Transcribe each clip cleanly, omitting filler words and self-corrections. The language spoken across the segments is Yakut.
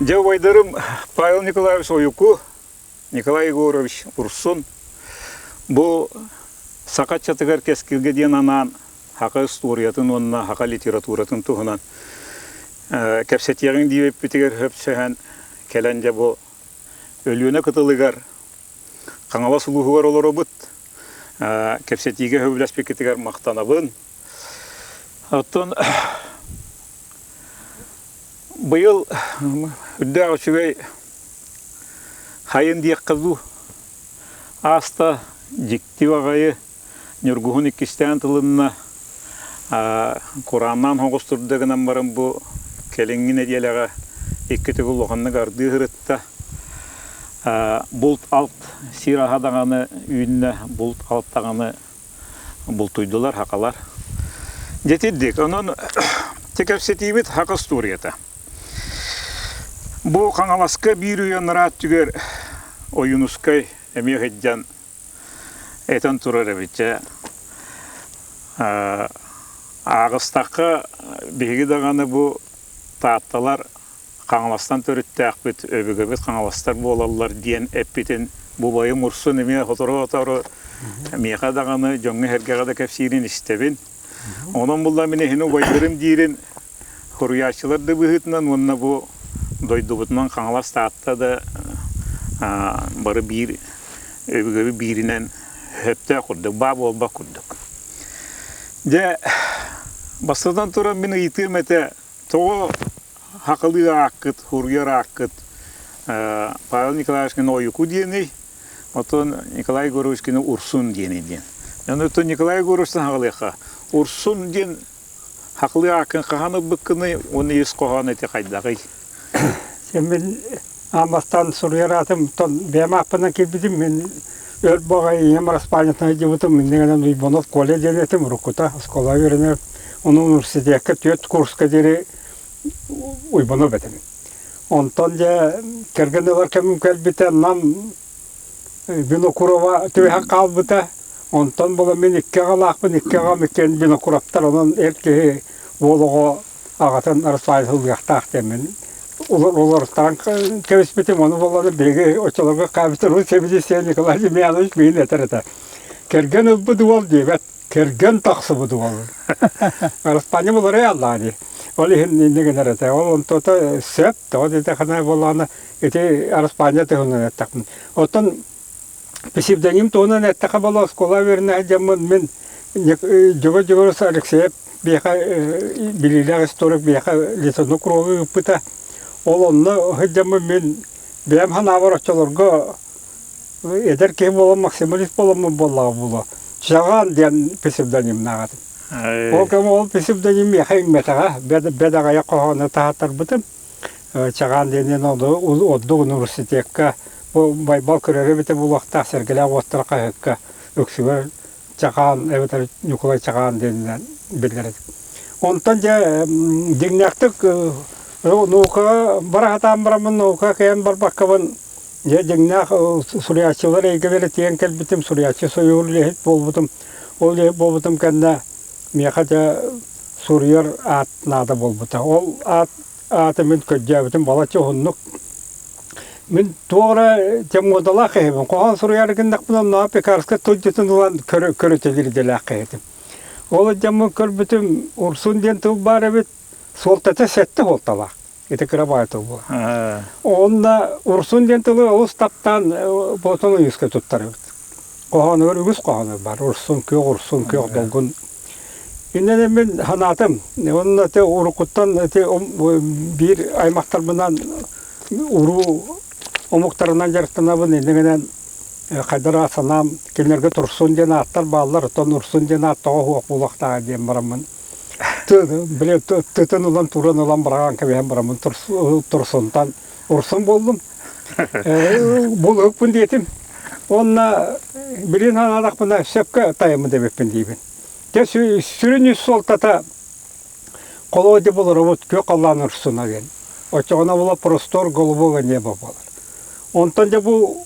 Дьэ, убайдарым Павел Николаевич Ойуку, Николай Егорович Урсун бу саха ыччатыгар кэскилгэ диэн анаан саха устуоруйатын уонна саха литературатын туһунан кэпсэтиэҕиҥ диэбиппитигэр сөпсөһөн кэлэн дьэ бу Өлүөнэ кытылыгар Хаҥалас улууһугар олоробут. Кэпсэтиигэ сөбүлэспиккитигэр махтанабын. Оттон быйыл үрдээх үчүгэй хайын диэххэ дуу, ааста дьикти баҕайы Ньургуһун иккистээн тылынна, курааннаан соҕус турда гынан баран бу кэлиҥҥи нэдиэлэҕэ икки төгүл улаханнык ардыы сырытта. Булт-алт сир аһа даҕаны үүннэ, булт-алт даҕаны бултуйдулар, хахалар. Дьэ итирдик. Онон те кэпсэтиибит хака устуоруйата. Бу Хаҥаласка биир үйэ анараа өттүгэр Ойуунускай эмиэ сылдьан этэн турар эбит дьэ. Ааҕыстахха биһиги даҕаны бу Таатталар Хаҥаластан төрүттээхпит, өбүгэбит хаҥаластар буолаллар диэн эппитин бу убайым Урсун эмиэ сотору-сотору миэхэ даҕаны дьоҥҥо-сэргэҕэ да кэпсиирин истэбин. Онон булла мин эһини убайдарым диирин суруйааччылар да быһыытынан уонна бу дойдубутунан Хаҥалас Таатта да бары биир өбүгэбит бииринэн сөптөөх курдук, баа буолбат курдук. Дьэ, бастатан туран мин ыйытыам этэ, Тоҕо хахылыы ааккыт, суруйар ааккыт Павел Николаевичкины Ойуку диэний, оттон Николай Егоровичкины Урсун диэний диэн. Оттон Николай Егоровичтан хаҕылыахха. Урсун диэн хахылыы ааккын хаһан ылбыккыный уонна ис хоһоон ити хайдаҕый? Мин аан бастаан суруйар аатым бэйэм ааппынан киирбитим. Мин өр баҕайы ийэм араспаанньатынан сылдьыбытым. Иннигинэн Уйбанов Коля диэн этим уруккута оскуолаҕа үөрэнэр. Ону университекка түөрт курска диэри Уйбанов этим. Онтон дьэ кэргэн ылар кэмим кэлбитэ Нам Винокурова түбэһэн хаалбыта. Онтон була мин икки аҕалаахпын, икки аҕам иккиэн Винокуровтар, онон эр киһи уол оҕо аҕатын араспаанньа ылыахтаах диэммин уларыттаран кэбиспитим. Ону буоллаҕына биһиги оччолорго хаабытырбыт сэбиэдиссэйэ Николай Демьянович миигин этэр этэ. Кэргэн ылбыт уол диэбэт, кэргэн тахсыбыт уол. Араспаанньа буларай аллаа дии. Ол иһин инньэ гынар этэ. Ол онтуота сөп, тоҕо диэтэххинэ буоллаҕына ити араспаанньа туһунан эттэхпин. Оттон Псевдоним туһунан эттэххэ буолла оскуола үөрэнэ сылдьаммын мин Дьөгүөр Дьөгүөрүс Алексеев биһиэхэ билиилээх историк биһиэхэ лесону кругу ыыппыта. Ол онно сылдьаммын мин бэйэм санаабар оччолорго эдэр киһи буолан максималист буоламмын буоллаҕа буолуо. Чаҕаан диэн псевдонимнаах этим. Ол кэм ол псевдоним миэхэ иҥмэтэҕэ, бэдэҕэйэ хоһоону таһааттарбытым. Чаҕаан диэнин ордук университекка бу Байбал көрөрө эбитэ буолуохтаах Сэргэлээх уоттара хаһыакка үксүгэр Чаҕаан эбэтэр Ньукулай Чаҕаан диэнинэн биллэр этим. Онтон дьэ дьиҥнээхтик наукаҕа бара сатаан бараммын наукаҕа кыайан барбаккабын дьэ дьиҥнээх суруйааччылар эйгэлэрэ тиийэн кэлбитим, суруйааччы сойуур үлэһит буолбутум. Ол үлэһит буолбутум кэннэ миэхэ дьэ суруйар аат наада буолбута. Ол аат ааты мин көрдөөбүтүм балачча уһуннук. Мин туох эрэ дьэ муодалаах киһибин. Хоһоон суруйаары гыннахпына оннооҕор Пекарскай тылдьытын ылан көрүтэлиир идэлээх киһитим. Ол дьоммун көрбүтүм Урсун диэн тыл баар эбит. Суолтата сэттэ суолталаах. Ити кыра баҕайы тыл буолар. Онно Урсун диэн тылы олус таптаан Платон Ойуунускай туттар эбит. Хоһоонугар үгүс хоһооно бар. Урсун, күөх урсун, күөх долгун. Иннинэ мин санаатым, уонна ити уруккуттан ити биир аймахтарбынан уруу омуктарынан дьарыктанабын, иннигинэн хайдара санаам кинилэргэ Турсун диэн ааттар бааллар, оттон Урсун диэн аат тоҕо суох буолуохтааҕа диэн бараммын били тытын ылан туран ылан быраҕан кэбиһэн бараммын Турсунтан Урсун буоллум. Булуһукпун диэтим. Уонна билин санаатахпына сөпкө тайаммыт эбиппин диибин. Дьэ сүрүн үс суолтата холуо болоробут күөх халлаан урсуна диэн. Оччоҕуна була простор голубого неба буолар. Онтон дьэ бу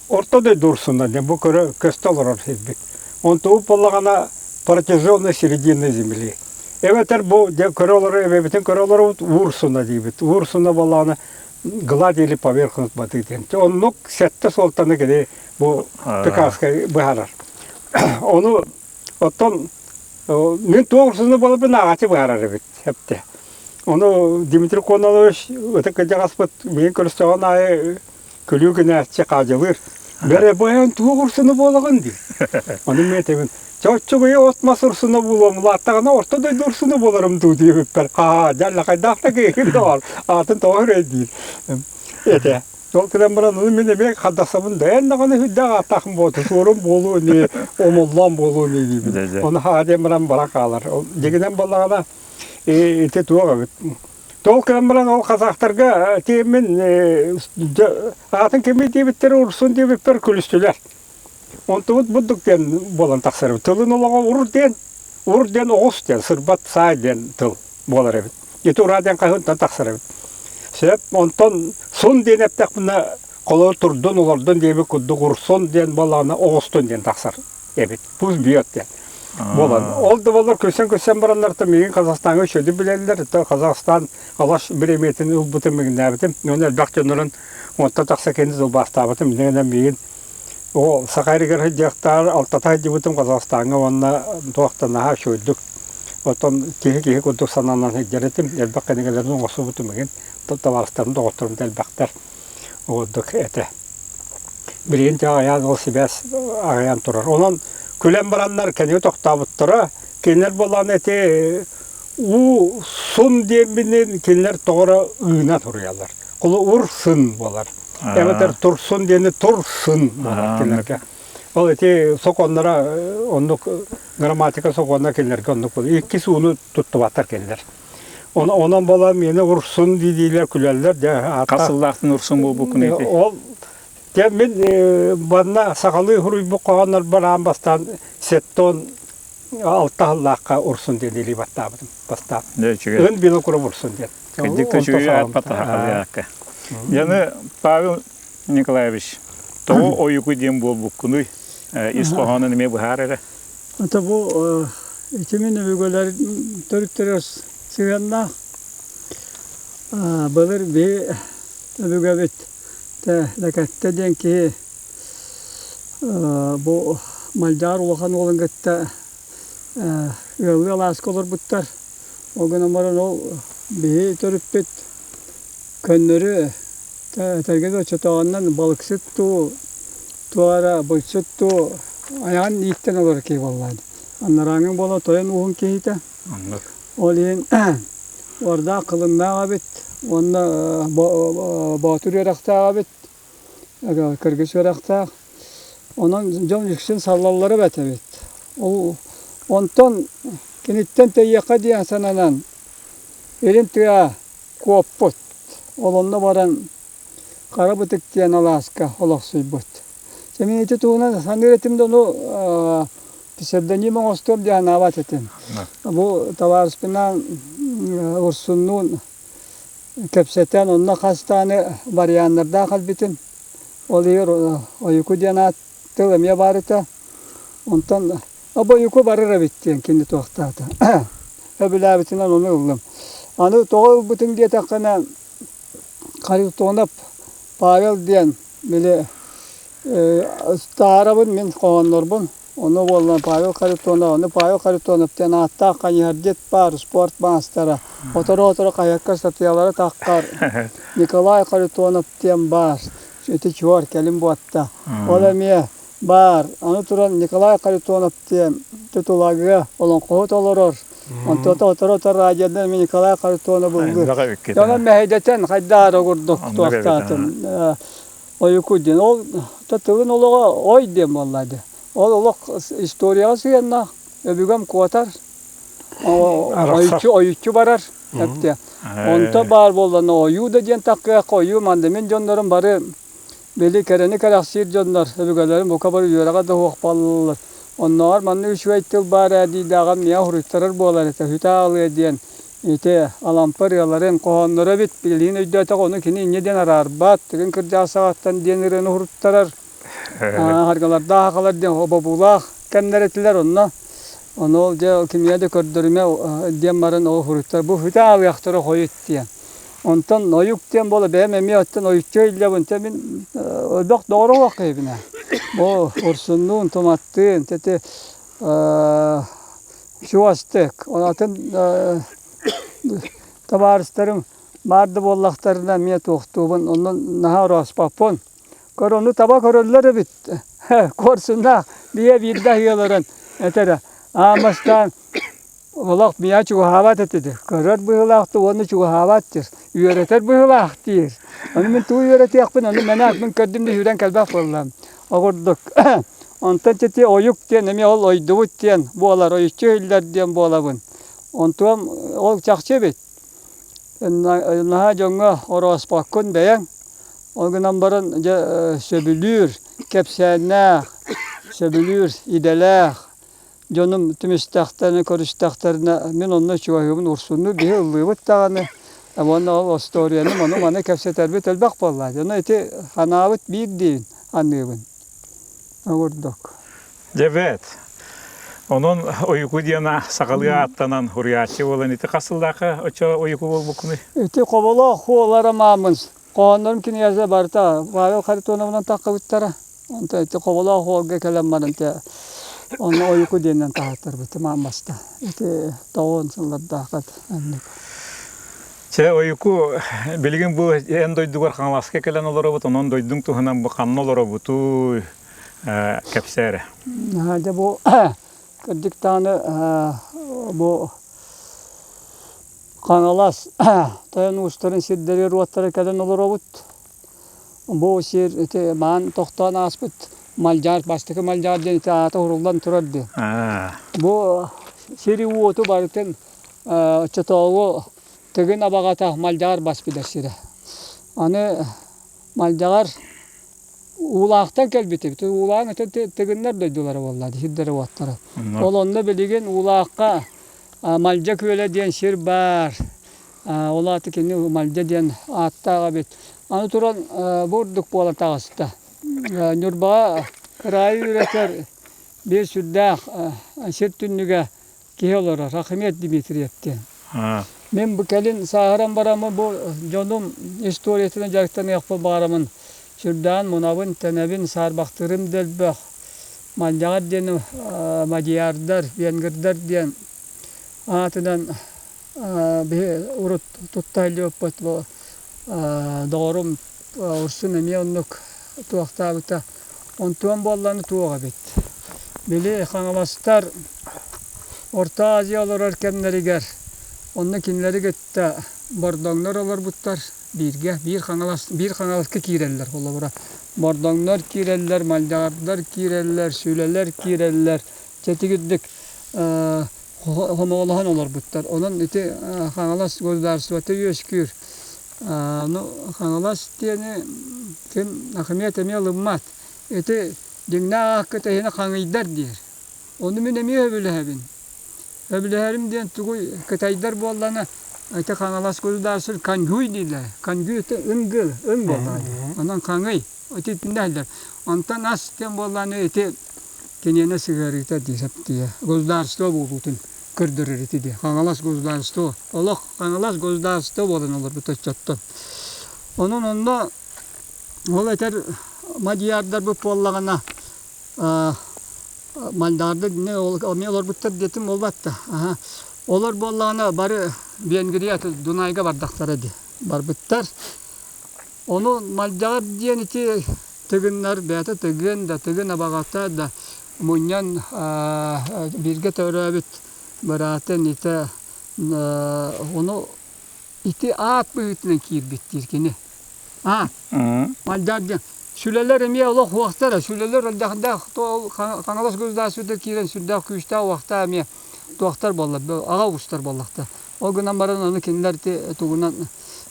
орто дойду урсуна диэн бу көрө көстө олорор сирбит. Онтубут буоллаҕына протяженной середины земли. Эбэтэр бу дьэ көрө олорор эбэбитин көрө олоробут уурсуна диибит. Уурсуна буоллаҕына. Гладили поверхность воды диэн. Оннук сэттэ суолтаны кини бу Пекарскай быһаарар. Ону оттон мин туох урсуну буоларбын ааҕааччы быһаарар эбит эптэ. Ону Дмитрий Кононович ытык кырдьаҕаспыт миигин көрүстэҕин аайы күлүү гынааччы хаадьылыыр. Бэрэ быһан туох урсуну буолаҕын дии. Ону мен этэбин, чоччугуйа от-мас урсуна буолуом, улааттаҕына орто дойду урсуна буоларым дуу диэбиппэр, аа, дьаллахайдаах да киһигин доҕор, аатын тоҕо үрэй диир. Этэ. Ол кэлэн баран, ону мин эмиэ хардасабын да, эн даҕаны сүрдээх ааттаахым буолуо, суорум буолуо ини, омуллаан буолуо ини диибин. Ону хаа диэн баран баран хаалар. Дьигинэн буоллаҕына, ити туох эбит. Ол кэлэн баран ол казахтарга тиэммин аатын кимий диэбиттэр урсун диэбиппэр күлүстүлэр. Онтубут бурдук диэн буолан тахсар. Тылын олоҕо ур диэн, ур диэн оҕус диэн, сырбат саай диэн тыл буолар эбит. Ити ураа диэн хаһыынтан тахсар эбит. Сөп, онтон сун диэн эптэхпинэ холобур турдун, олордун диэбит курдук урсун диэн буоллаҕына оҕустун диэн тахсар эбит. Пусть бьет диэн. Буолан. Ол да буоллар күлсэн-күлсэн бараннар миигин Казахстаҥҥа үчүгэйдик билэллэр. Казахстан Алаш бириэмийэтин ылбытым, миҥнээбитим. Уонна элбэх дьоннорун уонтан тахса киһини тылбаастаабытым. Инньэ миигин Ол Саха сиригэр сылдьыахтаар алтата сылдьыбытым Казахстаҥҥа уонна туох да наһаа үчүгэйдик оттон киһи-киһи курдук санаанан сылдьар этим. Элбэх кинигэлэрин оҥостубутум игин. Табаарыстарым, доҕотторум да элбэхтэр. Ордук этэ. Билигин дьэ аҕыйаан ол сибээс аҕыйаан турар. Онон күлэн бараннар кэнники тохтообуттара. Кинилэр буоллаҕына ити уу сун диэмминин кинилэр тоҕо эрэ ыына суруйаллар. Холу ур сын буолар. Эбэтэр турсун диэни турсын буолар кинилэргэ. Ол ити сокуоннара оннук грамматика сокуонна кинилэргэ оннук буолар. Иккис ууну туттубаттар кинилэр. Онон буолан миэнэ урсун дии-диилэр күлэллэр дьэ аата. Хас сыллаахтын урсун буолбуккун ити? Ол дьэ мин манна сахалыы суруйбут хоһооннорбор аан бастаан сеттон алта сыллаахха урсун диэн илии баттаабытым бастаан. Ын Белокуров урсун диэн. Кырдьык үчүгэй аат баттаһа Яны Павел Николаевич, тоҕо ойуку диэн буолбуккунуй? Ис хоһоонун эмиэ быһаар эрэ. Это бу ити мин өбүгэлэр төрүттэрэ сыһыаннаах. Былыр биһи өбүгэбит Лэкэттэ диэн киһи бу Малдьаар улахан уолун кытта ыаллыы алааска олорбуттар. Ол гынан баран ол биһи төрүппүт көннөрү этэргэ да оччотооҕунан балыксыт дуу, туох эрэ булчут дуу айаҕын ииттэн олорор киһи буоллаҕа. Анарааҥҥы буола тойон ууһун киһитэ. Оннук. Ол иһин уордаах кылыннаах эбит уонна боотур үөрэхтээх эбит, кыргыс үөрэхтээх. Онон дьон үксүн саллаллара эбит эбит. Ол онтон киниттэн тэйиэххэ диэн сананан илин тыа куоппут. Ол онно баран Хара Бытык диэн алааска олохсуйбут. Дьэ мин ити туһунан саныыр этим да ону псевдоним оҥостуом диэн санаабат этим. Бу табаарыспынаан Урсуннуун кэпсэтэн онно хас даҕаны варианнардаах кэлбитим. Ол иһигэр Ойуку диэн аат тыл эмиэ баар этэ. Онтон Обойуку барар эбит диэн кини туохтаата. Сөбүлээбитинэн ону ыллым. Аны тоҕо ылбытым диэтэххинэ, Харитонов Павел диэн били таһаарабын мин хоһооннорбун. Ону буолла Павел Харитонов, ону Павел Харитонов диэн ааттаах хайыһардьыт баар, спорт маастара. Оторо-оторо хайакка статьялара таххар. Николай Харитонов диэн баар. Ити чуор кэлин буотта. Ол эмиэ Баар. Аны туран Николай Харитонов диэн тутулагыга олоҥхоһут олорор. Онтуота оторо-отор радиодан Николай Харитонов ыллыыр. Онон мэһэйдэтэн хайдаары курдук туохтаатым. Ойуку диэн. Ол тылын олоҕо ой диэн буолла дии. Ол олох историяҕа сыһыаннаах. Өбүгэм куотар. Ойуччу, ойуччу барар. Онто баар буоллана ойуу да диэн таккыахха ойуу мандамин дьоннорун бары Били кэрэни кэрэхсиир дьоннор, өбүгэлэрим бука бары үөрэҕэ да суох буоллаллар. Оннооҕор маннык үчүгэй тыл баар ээ диирдээҕим миэхэ суруйтарар буолар этэ, сүтэ аҕалыа диэн ити Алампа ырыаларын, хоһоонноро эбит, билигин өйдөөтөх ону кини инньэ диэн араарбат, Тыгын кырдьаҕас саҕаттан диэн ырыаны суруттарар, харгалардаах сахалар диэн бобуулаах кэмнэр этилэр онно. Ону ол дьэ кимиэхэ да көрдөрүмэ диэн баран ол суруйтар, бу сүтэ аҕалыахтара хойут диэн. Онтон ойук диэн буола бэйэм эмиэ оттон ойуччу өйдөбүн. Тэ мин элбэх доҕоро суох киһибин ээ. Бу Урсуннуун, Туматтыын, ити чугастык. Атын табаарыстарым баар да буоллахтарына эмиэ туохтуубун, онно наһаа орооспоппун. Көр, ону таба көрөллөр эбит. Куорсуннаах бийэ биирдэ аһыы олорон этэрэ. Аамастаан олох миэхэ чугаһаабат этэ. Көрөр быһыылаах да уонна чугаһаабат диир. Үөрэтэр быһыылаах диир. Ону мин тугу үөрэтиэхпин, ону мэнээк мин көрдүм да сүүрэн кэлбэх буоллам. Оҕурдук. Онтон ити ойук диэн эмиэ ол ойдубут диэн буолар, ойуччу иһиллэр диэн буолабын. Онтуом ол чахчы эбит. Наһаа дьоҥҥо орооспоккун бэйэҥ. Ол гынан баран дьэ сөбүлүүр, кэпсээннээх, сөбүлүүр идэлээх дьонум түмүстэхтэринэ, көрүстэхтэринэ мин онно чугаһыыбын урсуннуу биһи ыллыыбыт даҕаны уонна ол остуоруйаны ону-маны кэпсэтэрбит элбэх буолла. Дьоно ити санаабыт биир диибин аныыбын. Курдук. Дьэ бэт. Онон Ойуку диэн сахалыы ааттанан суруйааччы буолан ити хас сыллаахха оччо Ойуку буолбуккунуй? Ити Хоболоох хуолара маамын хоһооннорум кинигэсэ барыта Павел Харитоновынан таххыбыттара. Онтон ити Хоболоох уолга кэлэн баран те онно Ойуку диэннэн таһааттарбыт маамаста. Ити тоҕуон сыллардаахат оннук. Чэ, Ойуку, билигин бу эн дойдугар Хаҥаласка кэлэн олоробут, онон дойдуҥ туһунан бу ханна олоробутуй, кэпсээ эрэ. Дьэ бу кырдьык даҕаны бу Хаҥалас тойон уустарын сирдэригэр уоттара кэлэн олоробут. Бу сир ити маан тохтоон ааспыт Малдьаар, бастакы Малдьаар диэн ити аата уһуруллан турар диэн. Бу сири-уоту барытын оччотооҕу Тыгын абаҕата Малдьаҕар бас билэр сирэ. Аны Малдьаҕар Уулаахтан кэлбитибит. Уулааҕын ити Тыгыннар дойдулара буолла, сирдэрэ-уоттара. Ол онно билигин Уулаахха Малдьа күөлэ диэн сир баар. Ол аата кини Малдьа диэн ааттаах эбит. Аны туран бу урдук буола таҕыста. Ньурбаҕа кыраайы үөрэтэр биир сүрдээх сир түннүгэ киһи олорор, Ахмед Дмитриев диэн. Мин бу кэлин сааһыран бараммын бу дьонум историятынан дьарыктаныахпын баҕарамын сүрдээн мунабын, тэнэбин, саарбахтыырым да элбэх. Мандьаҕар диэн мадьярдар, венгрдар диэн аатынан биһи урут тутта илиэппит бу доҕорум Урсун эмиэ оннук туохтаабыта. Онтуон буолланы туох эбит. Били хаҥаластар Орто Азия олорор кэмнэригэр онно кинилэри кытта бордоҥнор олорбуттар бииргэ биир хаҥалас биир хаҥаласка киирэллэр холобура бордоҥнор киирэллэр мальдаардар киирэллэр сүлэлэр киирэллэр чэтигирдик хомоҕолоһон олорбуттар онон ити хаҥалас государствота үөскүүр ну хаҥалас диэни ким Ахмед эмиэ ылыммат ити дьиҥнээх ааккыт эһини хаҥыйдар диир Ону мин эмиэ сөбүлэһэбин. Сөбүлэһэрим диэн тугуй, кытайдар буоллана ити Хаҥалас государство Кангюй дииллэр. Кангюй это ынгы, ын буоллаҕа дии. Онон хаҥый, ити итиннэ Онтон ас диэн буоллаҕына ити киниэнэ сыһыарыыта дии саптыйа. Государство буолуутун көрдөрөр ити дии. Хаҥалас государство. Олох Хаҥалас государство буолан олорбут оччоттон. Онон онно ол этэр мадьярдарбыт буоллаҕына Мандаарда эмиэ олорбуттар диэтим буолбатта. Олор буоллаҕына бары Венгрия Дунайга бардахтара дии. Барбыттар. Ону Малдьаҕар диэн ити тыгыннар бэйэтэ тыгын да тыгын абаҕата да мунньан бииргэ төрөөбүт быраатын итэ ону ити аат быһыытынан киирбит диир кини. А, Мальдар диэн. Сүлэлэр эмиэ олох уохтара. Сүлэлэр элбэхдээх Хаҥалас государствота киирэн сүрдээх күүстээх уохтаа эмиэ туохтар буолла, аҕа уустар буоллахта. Ол гынан баран аны кинилэр ити тугунан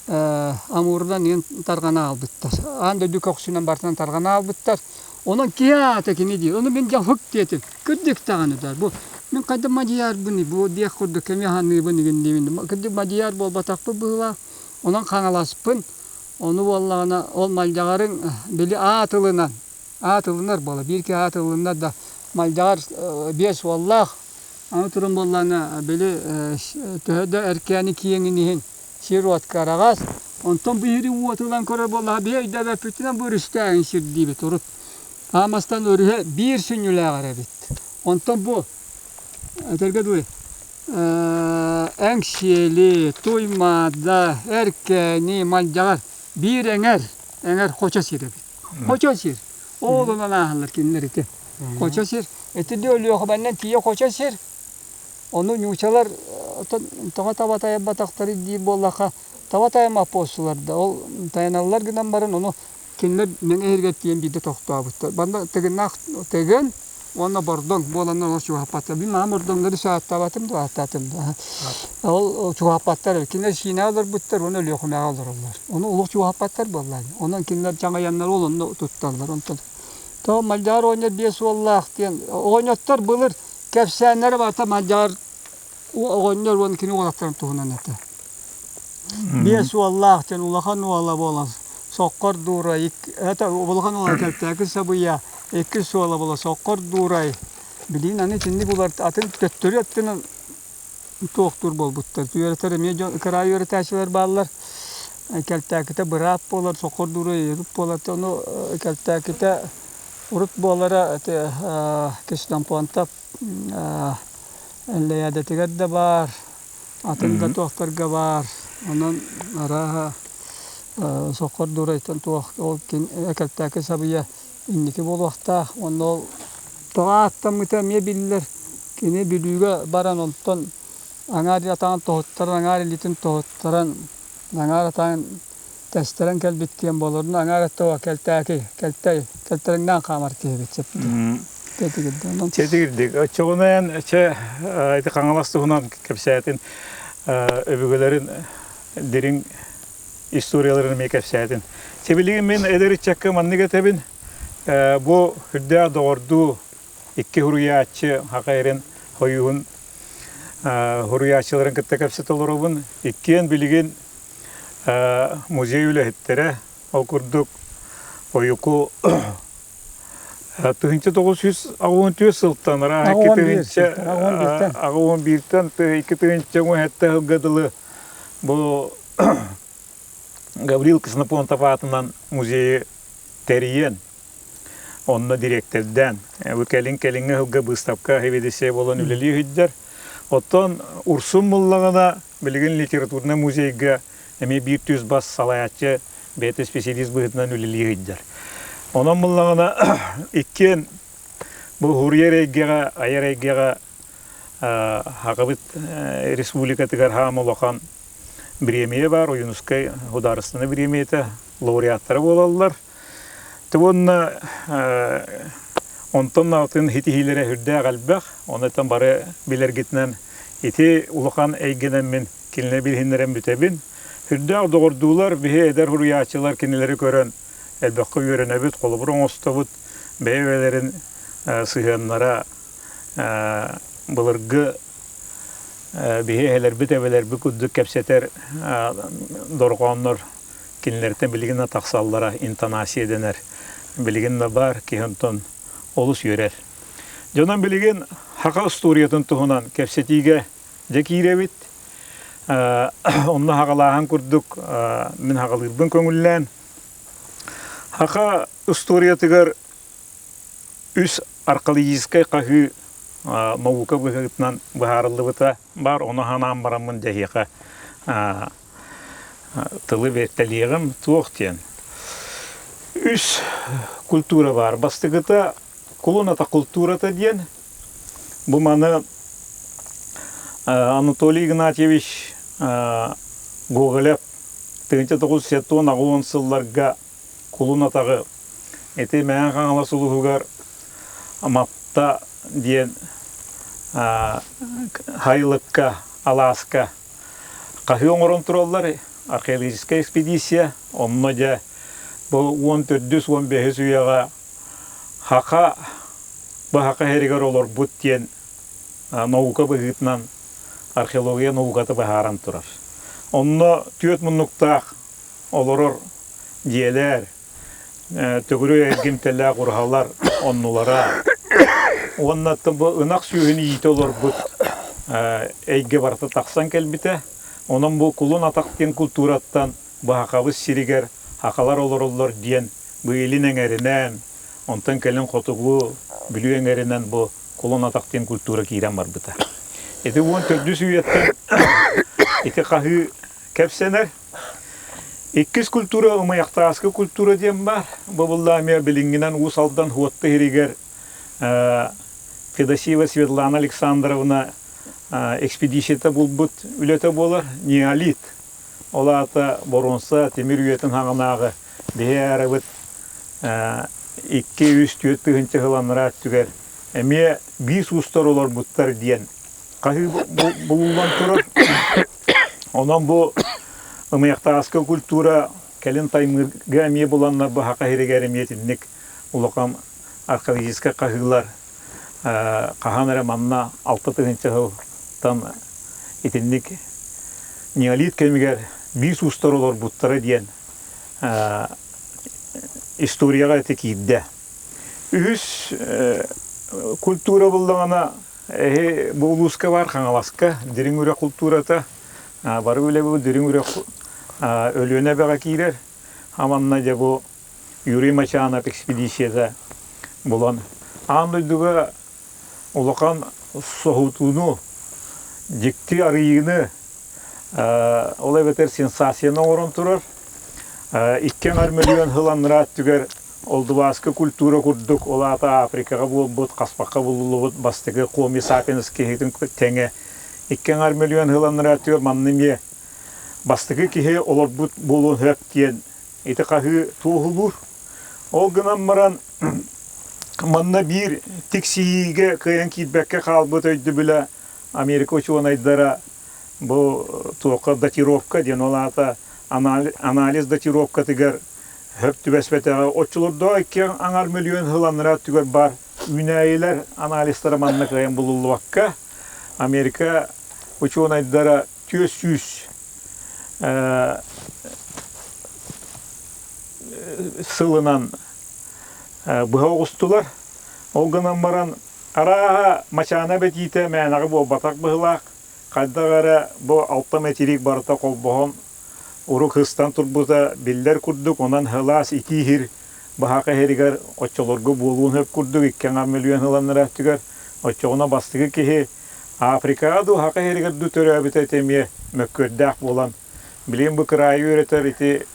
Амурунан иин тарҕана аалбыттар. Аан дойду көхсүнэн барытынан тарҕана аалбыттар. Онон киһи аата кини диир. Ону мин дьэ диэтим. Кырдьык даҕаны да бу мин хайдах мадьыйарбыный бу диэх курдук эмиэ саныыбын игин диибин. Кырдьык мадьыйар буолбатахпыт быһыылаах. Онон Хаҥаласпын, ону буоллаҕына ол Малдьаҕарыҥ били аат ылынан, аат ылынар буола, биир киһи аат ылыннар да Малдьаҕар биэс уоллаах, аны туран буоллаҕына били төһө да Эркээни киэҥин иһин сир-уот кыараҕас, Онтон бу иһири уот ылан көрөр буоллаҕа биһи өйдөөбөппүтүнэн бу өрүстээҕин сир диибит урут. Аамастан өрүһэ биир сүнньүлээх эрэ эбит. Онтон бу этэргэ дылы Эҥсиэли, Туймаада, Эркээни, Малдьаҕар биир эҥэр, эҥэр хочо сир эбит. Хочо сир. Ол онон ааһаллар кинилэр ити. Хочо сир. Ити Өлүөхүмэннэн тиийэ хочо сир. Ону ньуучалар тоҕо таба тайамматахтарый диир буоллахха, таба тайаммат буолсулар да, ол тайаналлар гынан баран ону кинилэр Мэҥэ иһиргэ тиийэн биирдэ тохтообуттар. Манна Тыгыннаах Тыгын уонна Бордоҥ буоланнар олох чугаһаппаттар. Мин маҕан Бордоҥнору ааттаабатым да ааттаатым да. Ол чугаһаппаттар. Кинилэр Сиинэҕэ олорбуттар уонна Өлүөхүмэҕэ олороллор. Ону олох чугаһаппаттар буоллаҕа. Онон кинилэр дьаҥайаннар ол онно тутталлар. Онтон тоҕо Мальдьаар оҕонньор биэс уоллаах диэн оҕонньоттор былыр кэпсээннэрэ барыта Мальдьаар оҕонньор уонна кини уолаттарын туһунан этэ. Биэс уоллаах диэн улахан уола буолан Соккор Дуурай, это улахан уола Кэлтээки Сабыйа, иккис уола буола Соккор Дуурай. Билигин аны итинник улар атын төттөрү өттүнэн туохтуур буолбуттар. Үөрэтэр эмиэ дьон кыраай үөрэтээччилэр бааллар. Кэлтээкитэ быраат буолар, Соккор Дуурай урут буолар. Ону Кэлтээкитэ урут буолара ити Ксенофонтов Эллэйээдэтигэр да баар, атын да туохтарга баар. Онон арааһа Соккор Дуурайтан туох ол Кэлтээки Сабыйа инники буолуохтаах. Уонна ол тоҕо ааттаммыта эмиэ биллэр. Кини Бүлүүгэ баран онтон аҥаар атаҕын тоһуттаран, аҥаар илиитин тоһуттаран, аҥаар атаҕын тэстэрэн кэлбит диэн буолар. Аҥаар өттө Кэлтээки, Кэлтэй, Кэлтэриҥнээн хаамар киһи эбит сөп Чэтигирдик. Оччоҕуна эн чэ ити Хаҥалас туһунан кэпсээтин өбүгэлэрин дириҥ историяларын эмиэ кэпсээтин. Сибилигин мин эдэр ыччакка маннык этэбин. Бу үрдээх доҕордуу икки суруйааччы Хаха эрин хойууһун суруйааччыларын кытта кэпсэтэ олоробун. Иккиэн билигин музей үлэһиттэрэ, ол курдук Ойуку 1984 сылтан арааһа 2 тыһыынча 81-тэн 2 тыһыынча 17 сылга дылы бу Гаврил Ксенофонтов аатынан музейы тэрийэн, онно дириэктэрдээн, бу кэлин кэлиҥҥи сылга быыстапка сэбиэдиссэйэ буолан үлэлии сылдьар. Оттон Урсун буллаҕына билигин литературнай музейга эмиэ биир түс бас салайааччы бэйэтэ специалист быһыытынан үлэлии сылдьар. Онон буллаҕына иккиэн бу суруйар эйгэҕэ, айар эйгэҕэ Сахабыт республикатыгар хаам улахан бириэмийэ баар, Ойуунускай судаарыстыбаннай бириэмийэтэ лауреаттара буолаллар. Уонна онтон атын ситиһиилэрэ сүрдээх элбэх. Онон бары билэргитинэн ити улахан эйгэнэн мин кинилэри билиһиннэрэн бүтэбин. Сүрдээх доҕордуулар, биһи эдэр суруйааччылар кинилэри көрөн элбэххэ үөрэнэбит, холобур оҥостобут, бэйэ-бэйэлэрин сыһыаннара былыргы биһи эһэлэрбит, эбэлэрбит курдук кэпсэтэр дорҕооннор кинилэртэн билигин да тахсаллара интонация дэнэр. Билигин да баар, киһи онтон олус үөрэр. Дьонон билигин саха устуоруйатын туһунан кэпсэтиигэ дьэ киирэбит. Онно хаҕалааһын курдук мин хаҕалыырбын көҥүллээн. Саха устуоруйатыгар үс археологическай хаһыы наука быһыытынан быһаарыллыбыта баар. Ону санаан бараммын дьэһиэхэ тылы бэртэлиэҕим туох диэн. Үс культура баар. Бастакыта кулун ата культурата диэн. Бу маны Анатолий Игнатьевич Гоголев 1970 сылларга кулун атаҕы ити Мэҥэ Хаҥалас улууһугар Мапта диэн Хайлыкка, алааска хаһыы оҥорон тураллар археологическай экспедиция. Онно дьэ бу 14-үс, 15-ис үйэҕэ Хаха баһака иһэригэр олорбут диэн наука быһыытынан археология науката быһааран турар. Онно түөрт муннуктаах олорор дьиэлэр, төгүрүк эргимтэлээх ураһалар оннулара уонна бу ынах сүөһүнү иитэ олорбут эйгэ барыта тахсан кэлбитэ. Онон бу кулун атах диэн култуураттан Баһахабыс сиригэр хахалар олороллор диэн бу илин эҥэринэн, онтон кэлин хотугу Бүлүү эҥэринэн бу Кулун Атах диэн культура киирэн барбыта. Ити 14 үйэттэн ити хаһыы кэпсэнэр. Иккис культура Ымыйахтааскы культура диэн баар. Бу булла эмиэ билиҥҥинэн Уус Алдан Хуотта иһиригэр Федосеева Светлана Александровна экспедицията булбут үлэтэ буолар. Неолит. Ол аата боруонса тимир үйэтин хаҥанааҕы биһи аарабыт 2-3-4 тыһыынча сыл анараа өттүгэр эмиэ биис уустар олорбуттар диэн хаһыы булуллан турар. Онон бу Ымыйахтааска культура кэлин Таймыырга эмиэ буланнар бу Саха сиригэр эмиэ итинник улахан археологическай хаһыылар хаһан эрэ манна 6 тыһыынча сылтан итинник неолит кэмигэр биис уустар олорбуттара диэн историяҕа ити киирдэ. Үһүс культура буллаҕына эһи бу улууска баар Хаҥаласка Дириҥ Үрэх культурата бары үлэбит Дириҥ Үрэх Өлүөнэ эбэҕэ киирэр. Аманна дьэ бу Юрий Мачанов экспедицията булан аан дойдуга улахан соһутууну, дьикти арыйыыны, ол эбэтэр сенсацияны оҥорон турар. 2,5 миллион сыл анараа өттүгэр Олдубааска культура курдук, ол аата Африкаҕа буолбут, хаспахха булуллубут бастакы Коми сапиенс киһитин тэҥэ 2,5 миллион сыл анараа өттүгэр манна эмиэ бастакы киһи олорбут буолуон сөп диэн ити хаһыы туоһулуур. Ол гынан баран манна биир тиксиһиигэ кыайан киирбэккэ хаалбыт өйдөбүлэ Америка учуонайдара бу туохха датировка диэн ол аата анализ датировкатыгар хөп түбэспэтэҕэ оччолордоо 2,5 миллион сыл анараа өттүгэр баар үүнээйилэр анализтара манна кыайан булуллубакка Америка учуонайдара 400 сылынан быһа оҕустулар. Ол гынан баран арааһа Мачаана бэтиитэ мээнэҕэ буолбатах быһыылаах. Хайдах эрэ бу алта материк барыта холбоһон урук ыстан турбута биллэр курдук, онон сылаас итии иһир баһака иһэригэр оччолорго буолуон сөп курдук 2,5 миллион ыланнара өттүгэр оччоҕуна бастакы киһи Африкаҕа дуу, Саха иһэригэр дуу төрөөбүтэ ити эмиэ мөккүөрдээх буолан, билигин бу кыраайы үөрэтэр ити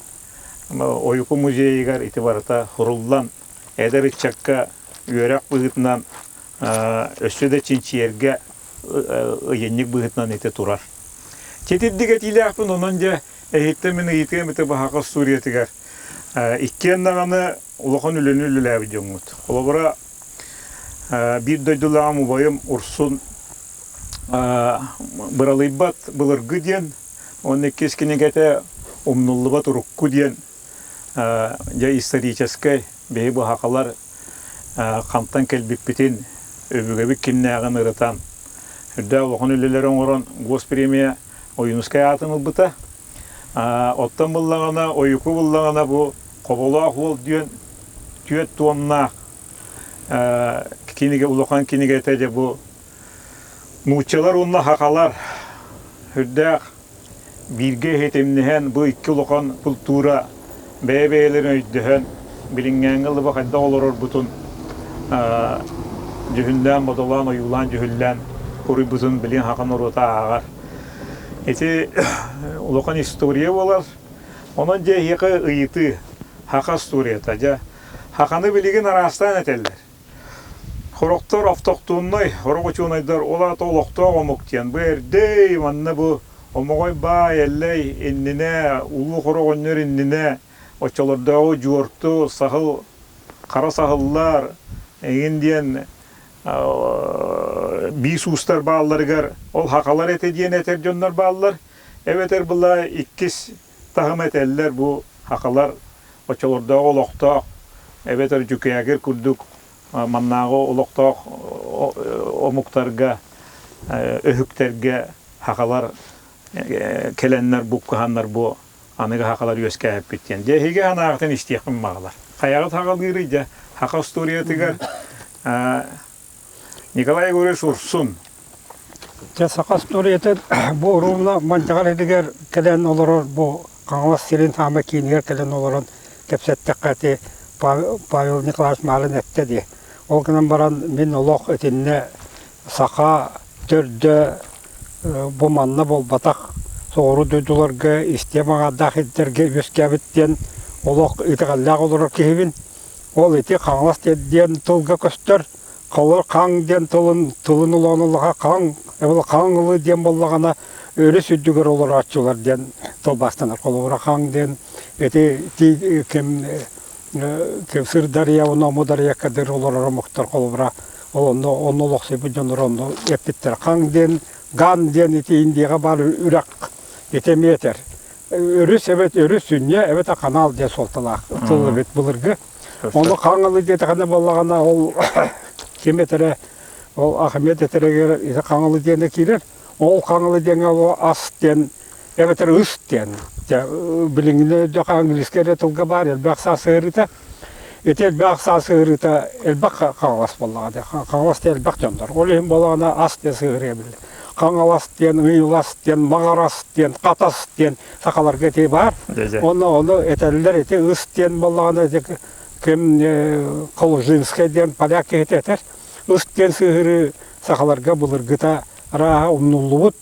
Ойуку музейыгар ити барыта суруллан, эдэр ыччакка үөрэх быһыытынан өссө да чинчийэргэ ыйынньык быһыытынан ити турар. Титирдик этиилээхпин, онон дьэ эһиттэн мин ыйытыам ити Баһака устуоруйатыгар иккиэн даҕаны улахан үлэни үлэлээбит дьоҥҥут. Холобура, биир дойдулааҕым убайым Урсун быралыйбат былыргы диэн, уонна иккис кинигэтэ Умнуллубат урукку диэн дьэ историческай биһи быһахалар хантан кэлбиппитин, өбүгэбит кимнээҕин ырытан, үрдээх улахан үлэлэри оҥорон госпремия Ойуунускай аатын ылбыта. Оттон буллаҕына, Ойуку буллаҕына бу Хоболоох уол диэн түөрт туомнаах кинигэ улахан кинигэтэ дьэ бу нууччалар уонна хахалар үрдээх бииргэ иһитимниһэн бу икки улахан култуура бэйэ-бэйэлэрин өйдөһөн билиҥҥээҥҥи ылыба хайдах олорорбутун дьүһүннээн бодолоон ойуулаан дьүһүллээн уруйбутун билин хаха норуота ааҕар ити улахан история буолар онон дьэ эһиэхэ ыйытыы хаха историята дьэ хаханы билигин араастаан этэллэр Сорохтор автохтоннай, сорох учуонайдар ол аата олохтоох омук диэн. Бу эрдэй, манна бу Омоҕой баай, Эллэй иннинэ, Улуу Хоро оҕонньор иннинэ оччолордооҕу дьуорту, саһыл, хара саһыллар эҥин диэн биис уустар баалларыгар ол хахалар этэ диэн этэр дьоннор бааллар. Эбэтэр была иккис таһым этэллэр бу хахалар оччолордооҕу олохтоох эбэтэр дьүкээгир курдук маннааҕы олохтоох омуктарга өһүктэргэ хахалар кэлэннэр буккуһаннар бу аныгы хахалар үөскээбиппит диэн. Дьэ эһиги санааҕытын истиэхпин баҕалар. Хайаҕыт хаҕалыырый дьэ хаха устуоруйатыгар Николай Егорович Урсун. Дьэ саха устуоруйатын бу уруумна Манчаҕар иһигэр кэлэн олорор бу. Хаҥалас сирин саамай киинигэр кэлэн олорон кэпсэттэххэ ити Павел Николаевич Малин эттэ дии. Ол гынан баран мин олох итиннэ саха төрдө бу манна буолбатах, соҕуруу дойдуларга истиэм аҥаардаах сирдэргэ үөскээбит диэн олох итэҕэллээх олорор киһибин. Ол ити Хаҥалас диэн тылга көстөр. Холор хаҥ диэн тылын тылын улахан хаҥ эбэтэр хаҥылы диэн буоллаҕына өрүс үрдүгэр олорооччулар диэн тылбаастанар. Холобура хаҥ диэн ити ким ким Сырдарья уонна Омударья кадыр олорор омуктар холобура ол онно онно олохсуйбут дьоннор онно эппиттэр. Хаҥ диэн ган диэн ити Индияҕа баар үрэх ити эмиэ этэр. Өрүс эбэт өрүс сүнньэ эбэтэр канал диэн суолталаах тыл эбит былыргы. Ону Хаҥалы диэтэхинэ буоллаҕына ол ким этэрэ ол Ахмед этэригэр ити Хаҥалы диэнэ киирэр. Ол Хаҥалы диэҥҥэ ол ас диэн эбэтэр ыс диэн билиҥҥини өйдөх английскай эрэ тылга баар элбэх саас ыарыыта. Ити элбэх саас ыарыыта элбэх хаҥалас буоллаҕа дии. Хаҥалас диэн элбэх дьоннор. Ол иһин буоллаҕына ас диэн сыһыарыа биллэр. Хаҥалас диэн, Ыйылас диэн, Маҕарас диэн, Хатас диэн сахаларга ити баар. Онно ону этэллэр ити ыс диэн буоллаҕына ити ким Калужинскай диэн поляк киһитэ этэр. Ыс диэн сыһыарыы сахаларга былыргыта арааһа умнуллубут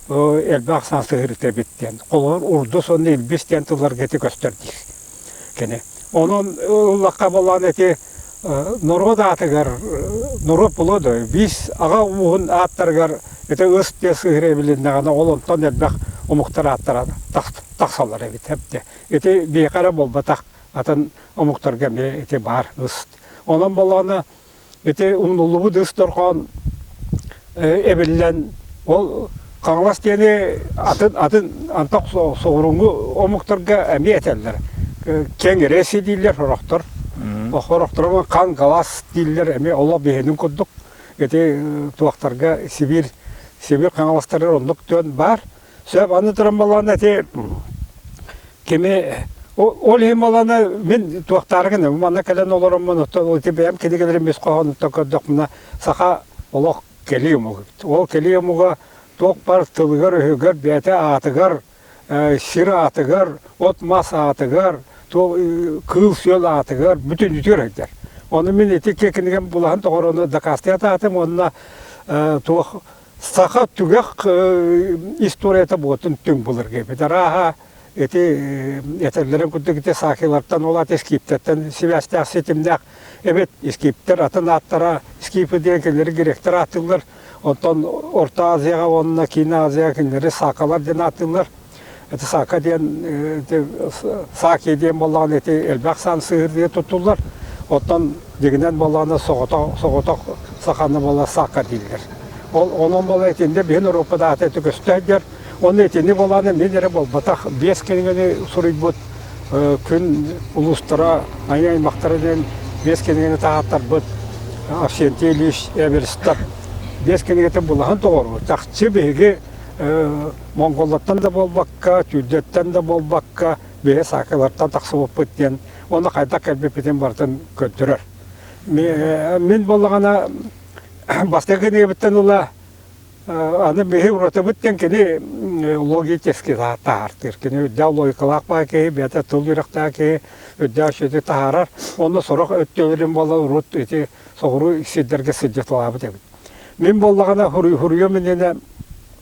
элбэх ахсаан сыһыарыта эбит диэн. Холобур, урдус уонна илбис диэн тылларга ити көстөр диир кини. Онон ыллахха буоллаҕына ити норуот аатыгар норуот буолуо дуо биис аҕа ууһун ааттарыгар ити ыс диэн сыһыары эбилиннэҕинэ ол онтон элбэх омуктар ааттара тахсаллар эбит эбдэ ити биһиэхэ эрэ буолбатах атын омуктарга эмиэ ити баар ыс онон буоллаҕына Ити умнуллубут ыс дорҕоон эбиллэн, ол Хаҥалас диэни атын атын антах соҕурууҥҥу омуктарга эмиэ этэллэр. Киэҥ эрэси дииллэр сорохтор. Сорохторо Хангалас дииллэр эмиэ олох биһинин курдук. Ити туохтарга Сибиир Сибиир Хаҥаластарыгар оннук түөн баар. Сөп аны туран балаана ити кими ол иһин балаана мин туохтаары гына манна кэлэн олороммун оттон ити бэйэм кинигэлэрим ис хоһоонуттан көрдөхпүнэ саха олох кэлии омук эбит. Ол кэлии омуга туох бар тылыгар-өһүгэр бэйэтэ аатыгар сир аатыгар от-мас аатыгар кыыл-сүөл аатыгар бүтүннүүтүгэр сылдьар. Ону мин ити кинигэм булаһын тоҕорону дакаастыы атаатым уонна туох Саха түгэх историята буотун түҥ былыргы эбит. Арааһа ити этэллэрин курдук ити саакилартан ол аты скиптэртэн сибээстээх ситимнээх эбит. Скиптэр атын ааттара скипы диэн кинилэри гректэр ааттыыллар. Оттон Орто Азияҕа уонна Киин Азияҕа кинилэри саакалар диэн ааттыыллар. Ити саака диэн сааки диэн буоллаҕына ити элбэх саан сыһыырдыга туттуллар. Оттон дьиҥинэн буоллаҕына соҕотох соҕотох саханы буола саака дииллэр. Ол онон буола итиннэ биһин Европада аата ити көстө сылдьар. Онно итини буолааны мин эрэ буолбатах биэс кинигэни суруйбут күн улуустара айыы аймахтара диэн биэс кинигэни таһааттарбыт Авсентий Ильич Эверстов биэс кинигэтин булаһын тоҕору чахчы биһиги Монголлартан да буолбакка, түүрдэртэн да буолбакка, биһи саакалартан тахсыбыппыт диэн уонна хайдах кэлбиппитин барытын көрдөрөр. Мин буоллаҕына бастакы кинигэбиттэн ыла аны биһи уратыбыт диэн кини логически таһаартыыр. Кини үрдээх логикалаах баа киһи, бэйэтэ тыл үөрэхтээх киһи, үрдээх үчүгэйдик таһаарар. Онно сорох өттүлэрин буола урут ити соҕуруу сирдэргэ сылдьыталаабыт эбит. Мин буоллаҕына хуруйуом иннинэ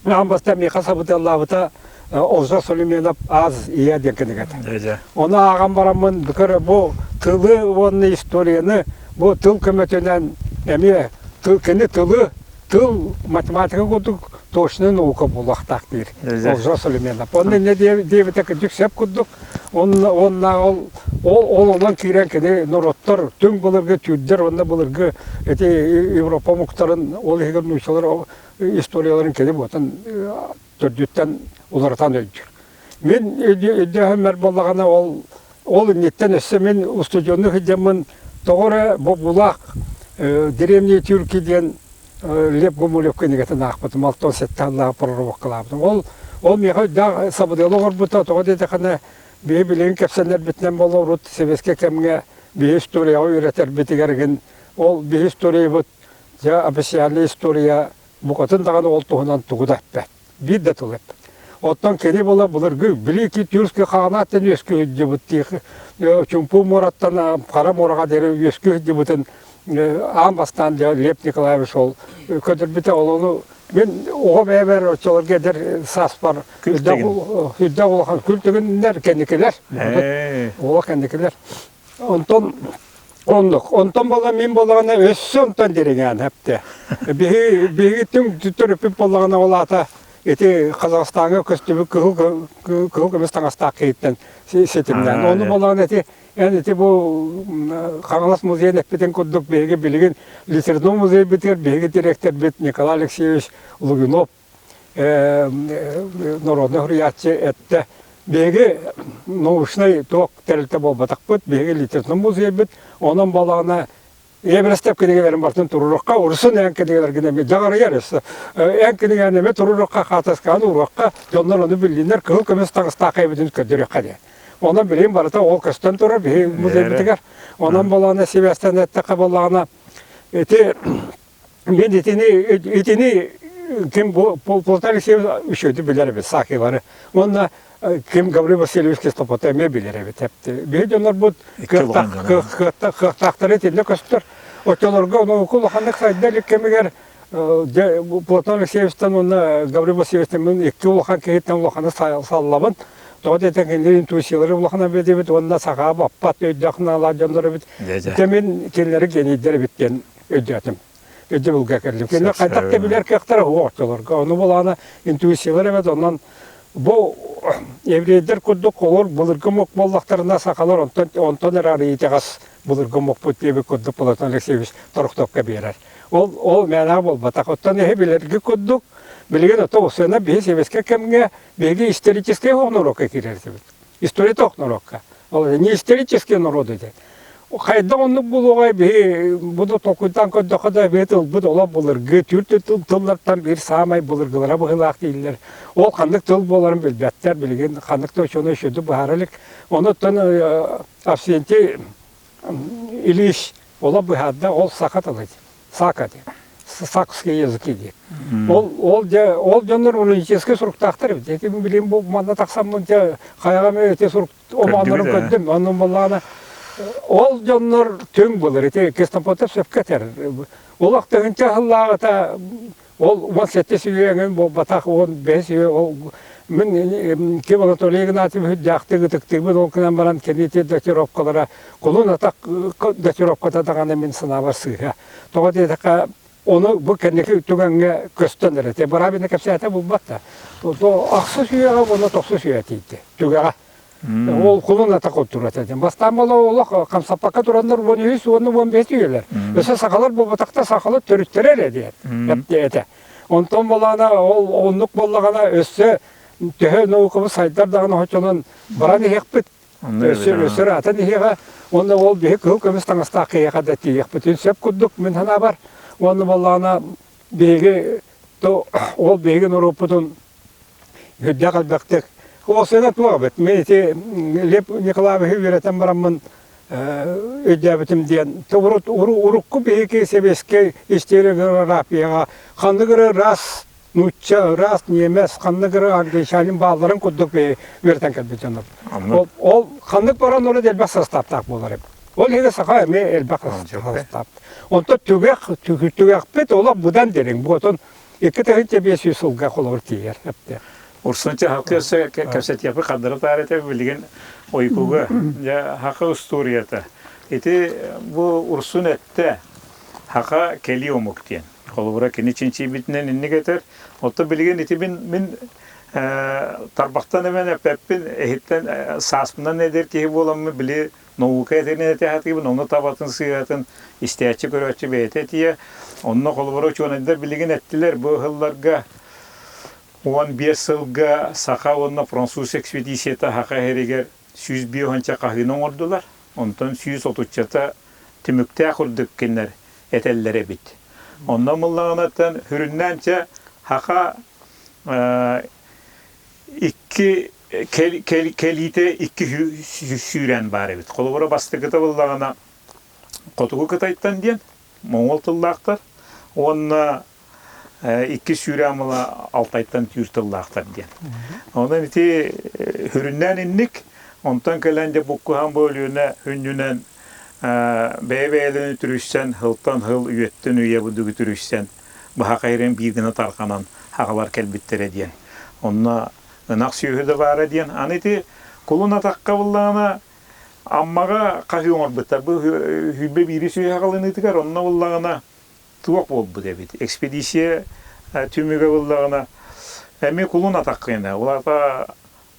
аан бастаан миэхэ сабыдыаллаабыта Олжас Сулейменов «Аз ийэ» диэн кинигэтэ. Ону ааҕан бараммын көрө бу тылы уонна историяны бу тыл көмөтүнэн эмиэ тыл кини тылы тыл математика курдук точный наука буолуохтаах диир Олжас Сулейменов. Онно инньэ диэбитэ кырдьык сөп курдук. Онно уонна ол ол онон киирэн кини норуоттар түҥ былыргы түүрдэр уонна былыргы ити Европа омуктарын ол иһигэр нууччалар историяларын кини буотан төрдүттэн уларытан өйдүүр. Мин өйдөөһүммэр буоллаҕына ол ол инниттэн өссө мин устудьуоннуу сылдьаммын тоҕо эрэ бобуулаах древние тюрки диэн Лев Гумилев кинигэтин аахпытым, 67 сыллаах проработкалаабытым. Ол ол миэхэ өйдөөх сабыдыалы оҥорбута, тоҕо диэтэххинэ биһи билигин кэпсэнэрбитинэн буола урут сэбиэскэй кэмҥэ биһи историяҕа үөрэтэрбитигэр игин ол биһи историябыт дьэ официальная история букатын даҕаны ол туһунан тугу да эппэт. Биир да тыл эппэт. Оттон кини була былыргы Великий Тюркский хаҕанааттан үөскүү сылдьыбыт Чумпу муораттан Хара муораҕа диэри үөскүү сылдьыбытын аан бастаан Лев Николаевич ол көтөрбүтэ ол ону мин оҕо бэйэбэр оччолорго эдэр сааспар үрдэх улахан күл кэнникилэр оҕо кэнникилэр онтон оннук онтон буолла мин буоллаҕына өссө онтон дириҥээн эптэ биһи биһиги түҥ төрөппүт буоллаҕына ол аата ити Казахстаҥҥа көстүбүт кыһыл кыһыл көмүс таҥастаах киһиттэн ситимнээн ону буоллаҕына ити Эн ити бу Хаҥалас музейын эппитин курдук биһиги билигин литературнай музейбытыгар биһиги дириэктэрбит Николай Алексеевич Лугинов народнай суруйааччы эттэ. Биһиги научнай туох тэрилтэ буолбатахпыт, биһиги литературнай музейбыт, онон балаҕана Эбэрэстэп кинигэлэрин барытын туруруохха, урусун эн кинигэлэргин эмиэ дьаҕарыйар өссө. Эн кинигэни эмиэ туруруохха, хаатыскаҕын ууруохха, дьоннор ону биллиннэр, кыһыл көмүс таҥастаах эбитин көрдөрүөххэ диэн. Онон билигин барыта ол көстөн турар биһи музейбытыгар. Онон буолаана сибээстэн эттэххэ буоллаҕына ити Мен итини итини ким бу Платон Алексеевич үчүгэйдик билэр эбит Саакилары. Уонна ким Гаврил Васильевич Кислопота эмиэ билэр эбит. Биһи дьоннорбут кыахтаахтары итиннэ көстөр. Оччолорго наука улаханнык сайда илик кэмигэр Платон Алексеевичтан уонна Гаврил Васильевичтан мин икки улахан киһиттэн улаханы саллабын. Тоҕо диэтэн кинилэр интуициялары улахан эбит уонна сахаҕа баппат өйдөөх наалаах дьоннор эбит. Дьэ мин кинилэри генийдэр эбит диэн өйдөөтүм. Өйдөбүлгэ кэллим. Кинилэр хайдах да билэр кыахтара суох оччолорго. Ону булаана интуициялар эбит, онон бу еврейдэр курдук олор былыргы омук буоллахтарына сахалар онтон онтон эрэ арыйы итэҕэс былыргы омукпут диэбит курдук Платон Алексеевич Торохтовка биэрэр. Ол ол мээнэ буолбатах. Оттон эһи билэрги курдук билигин ото усуна биһи сэбиэскэй кэмҥэ биһиги историческай норуокка киирэр этибит. История тоох норуокка. Ол не исторические народы диэн. Хайдах оннук буолуоҕай биһи буду толкуйдаан көрдөххө да биһи тылбыт олох былыргы түүр тыллартан биир саамай былыргылара быһыылаах дииллэр. Ол ханнык тыл буоларын билбэттэр билигин ханнык да учуонай үчүгэйдик быһаара илик. Онуттан Авсентий Ильич олох быһаарда ол саха тыла сака диэн сакские языки диэн. Ол ол дьэ ол дьоннор руническай суруктаахтар эбит. Эти билим бу манна тахсаммын дьэ хайаҕам эти сурук омооннорун көрдүм. Оннун буоллаҕына ол дьоннор түҥ былыр ити Кистопотов сөпкө этэр. Олох тыһыынча сыллааҕыта ол 17 сүйүөҥүн буолбатах 15 үйэ ол мин Ким Анатолий Игнатьевич дьаахтык ытыктыыбын ол гынан баран кини ити датировкалара кулун атах датировката даҕаны мин санаабар сыыһа. Тоҕо диэтэххэ ону бу кэнники түгэҥҥэ көстөн эрэ. Те быраабына кэпсээтэ булбат да. Ахсыс үйэҕэ уонна тохсус үйэ тиийдэ түгэҕэ. Ол кулун атах турар этэ. Бастаан буола олох хамсаппакка тураннар 13 уонна 15 үйэлэр. Өссө сахалар буолбатахта сахалар төрүттэрэ эрэ диэн этэ. Онтон буолаана ол оннук буоллаҕына өссө төһө наукабыт сайдар даҕаны оччонон баран иһиэхпит. Өссө өссө ыраатан иһиэҕэ. Уонна ол биһи кыһыл көмүс таҥастаах киһиэхэ да тиийиэхпитин сөп курдук мин санаабар. Уонна буоллаҕына биһиги то ол биһиги норуоппутун үрдээх элбэхтик Уолсайга туох эбит мин ити Лев Николаевиһы үөрэтэн бараммын өйдөөбүтүм диэн урукку биһиги сэбиэскэй историографияҕа ханнык эрэ ыраас нуучча ыраас ньиэмэс ханнык эрэ англичанин баалларын курдук үөрэтэн кэлбит дьоннор ол ол ханнык баран олор элбэх састааптаах буолар эбит ол иһин саха эмиэ элбэх састаап онтон түгэх түгэхпит олох быдан дириҥ буотун 2500 сылга холобур тиийэр эптэ. Урсунча халкы өссө кэпсэтиэхпит хардары таарыта билигин ойкуга дьэ хака устуоруйата. Ити бу Урсун эттэ хака кэлии омук диэн. Холобура кини чинчийбитинэн инник этэр. Оттон билигин ити мин мин тарбахтан эмэн эппэппин эһиттэн сааспынан эдэр киһи буоламмын били наука этэрин этэ сатыыбын, онно табатын сыыһатын истээччи көрөөччү бэйэтэ этиэ. Онно холобура учуонайдар билигин эттилэр бу ыһылларга 15 сылга саха уонна француз экспедицията саха иһэригэр 105 хаһыыны оҥордулар. Онтон 130-чата түмүктээх курдук кинилэр этэллэр эбит. Онно мыллаҕынаттан сүрүннээн чэ саха икки кэлиитэ икки сүүрээн баар эбит. Холобура бастакыта буоллаҕына Хотугу Кытайтан диэн монгол тыллаахтар уонна Иккис сүүрээн була Алтайтан түүр тыллаахтар диэн. Онон ити хүрүннээн инник, онтон кэлэн дьэ буккуһан бу Өлүөнэ хүннүнэн бэйэ-бэйэлэрин үтүрүйсэн, сылтан сыл, үйэттэн үйэ будук үтүрүйсэн, быһа хайырын биир гына тарҕанан аҕалар кэлбиттэрэ диэн. Онно ынах сүөһү да баара диэн. Аны ити кулун атахха буллаҕына Аммаҕа хаһыы оҥорбуттар. Бу сүүрбэ биири сүөһү аҕалыныытыгар онно буллаҕына туох буолбут эбит. Экспедиция түмүгэ буллаҕына эмиэ кулун атаххына. Улаата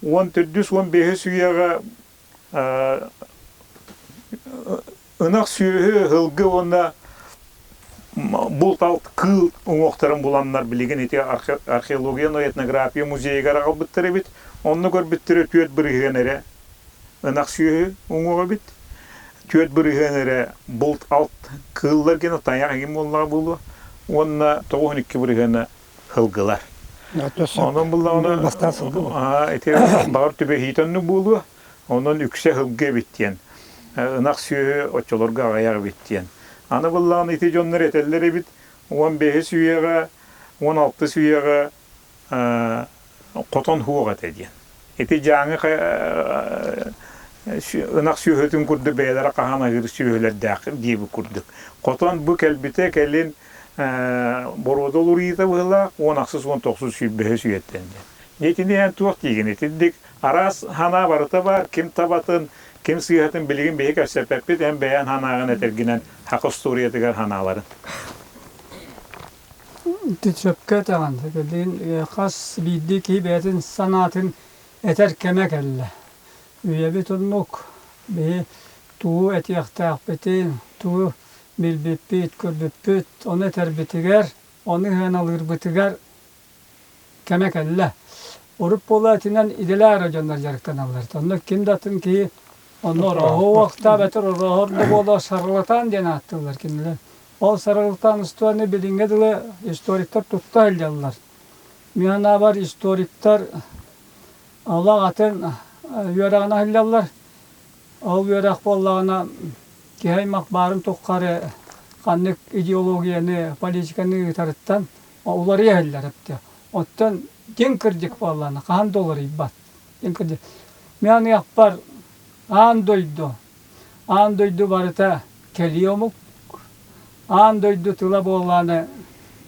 14-үс, 15-үс үйэҕэ ынах сүөһү, һылгы уонна булт-алт кыыл уҥуохтарын буланнар билигин ити археология этнография музейыгар аҕалбыттар эбит. Онно көрбүттэрэ 4% эрэ ынах сүөһү уҥуоҕа эбит. 4% эрэ булт-алт кыыллар гена тайах игин буоллаҕа буолуо. Уонна 92 бырыһыана һылгылар. Онон буллаҕына бастаан сылгы ити баҕар түбэһиитэ оннук буолуо. Онон үксэ һылгы эбит диэн. Ынах сүөһү оччолорго аҕыйах эбит диэн. Аны буллаҕына ити дьоннор этэллэр эбит 15 үйэҕэ, 16 үйэҕэ хотон суох этэ диэн. Ити Дьааҥы ынах сүөһүтүн курдук бэйэлэрэ хаһан аһыыр сүөһүлэрдээх диэбит курдук. Хотон бу кэлбитэ кэлин боруода уларыйыыта быһыылаах 10 ахсыс 19 сүүрбэһис үйэттэн диэн. Итини эн туох диигин? Итинник араас санаа барыта баар, ким табатын, ким сыыһатын билигин биһи кэпсэппэппит, эн бэйэн санааҕын этэргинэн саха устуоруйатыгар санааларын. Ити сөпкө этэҕин. Билигин хас биирдии киһи бэйэтин санаатын этэр кэмэ кэллэ. Үйэбит оннук. Биһи тугу этиэхтээхпитин, тугу билбиппит, көрбүппүт, ону этэрбитигэр, ону ыаналыырбытыгар кэмэ кэллэ. Урут буола итинэн идэлээх эрэ дьоннор дьарыктаналлар. Онно ким да атын киһи онно ороһу уохтаах эбэтэр ороһор да буола шарлатан диэн ааттыыллар кинилэр. Ол шарлатан устуоны билиҥҥэ дылы историктар тутта сылдьаллар. Мин санаабар историктар олох атын үөрэҕин аһыллаллар. Ол үөрэх буоллаҕына киһи аймах баарын туххары ханнык идеологияны, политиканы ыытарыттан уларыйа иһэллэр эбитэ. Оттон дьиҥ кырдьык буоллаҕына хаһан да уларыйбат. Дьиҥ кырдьык. Мин аныахпар аан дойду, аан дойду барыта кэлии омук, аан дойду тыла буоллаҕына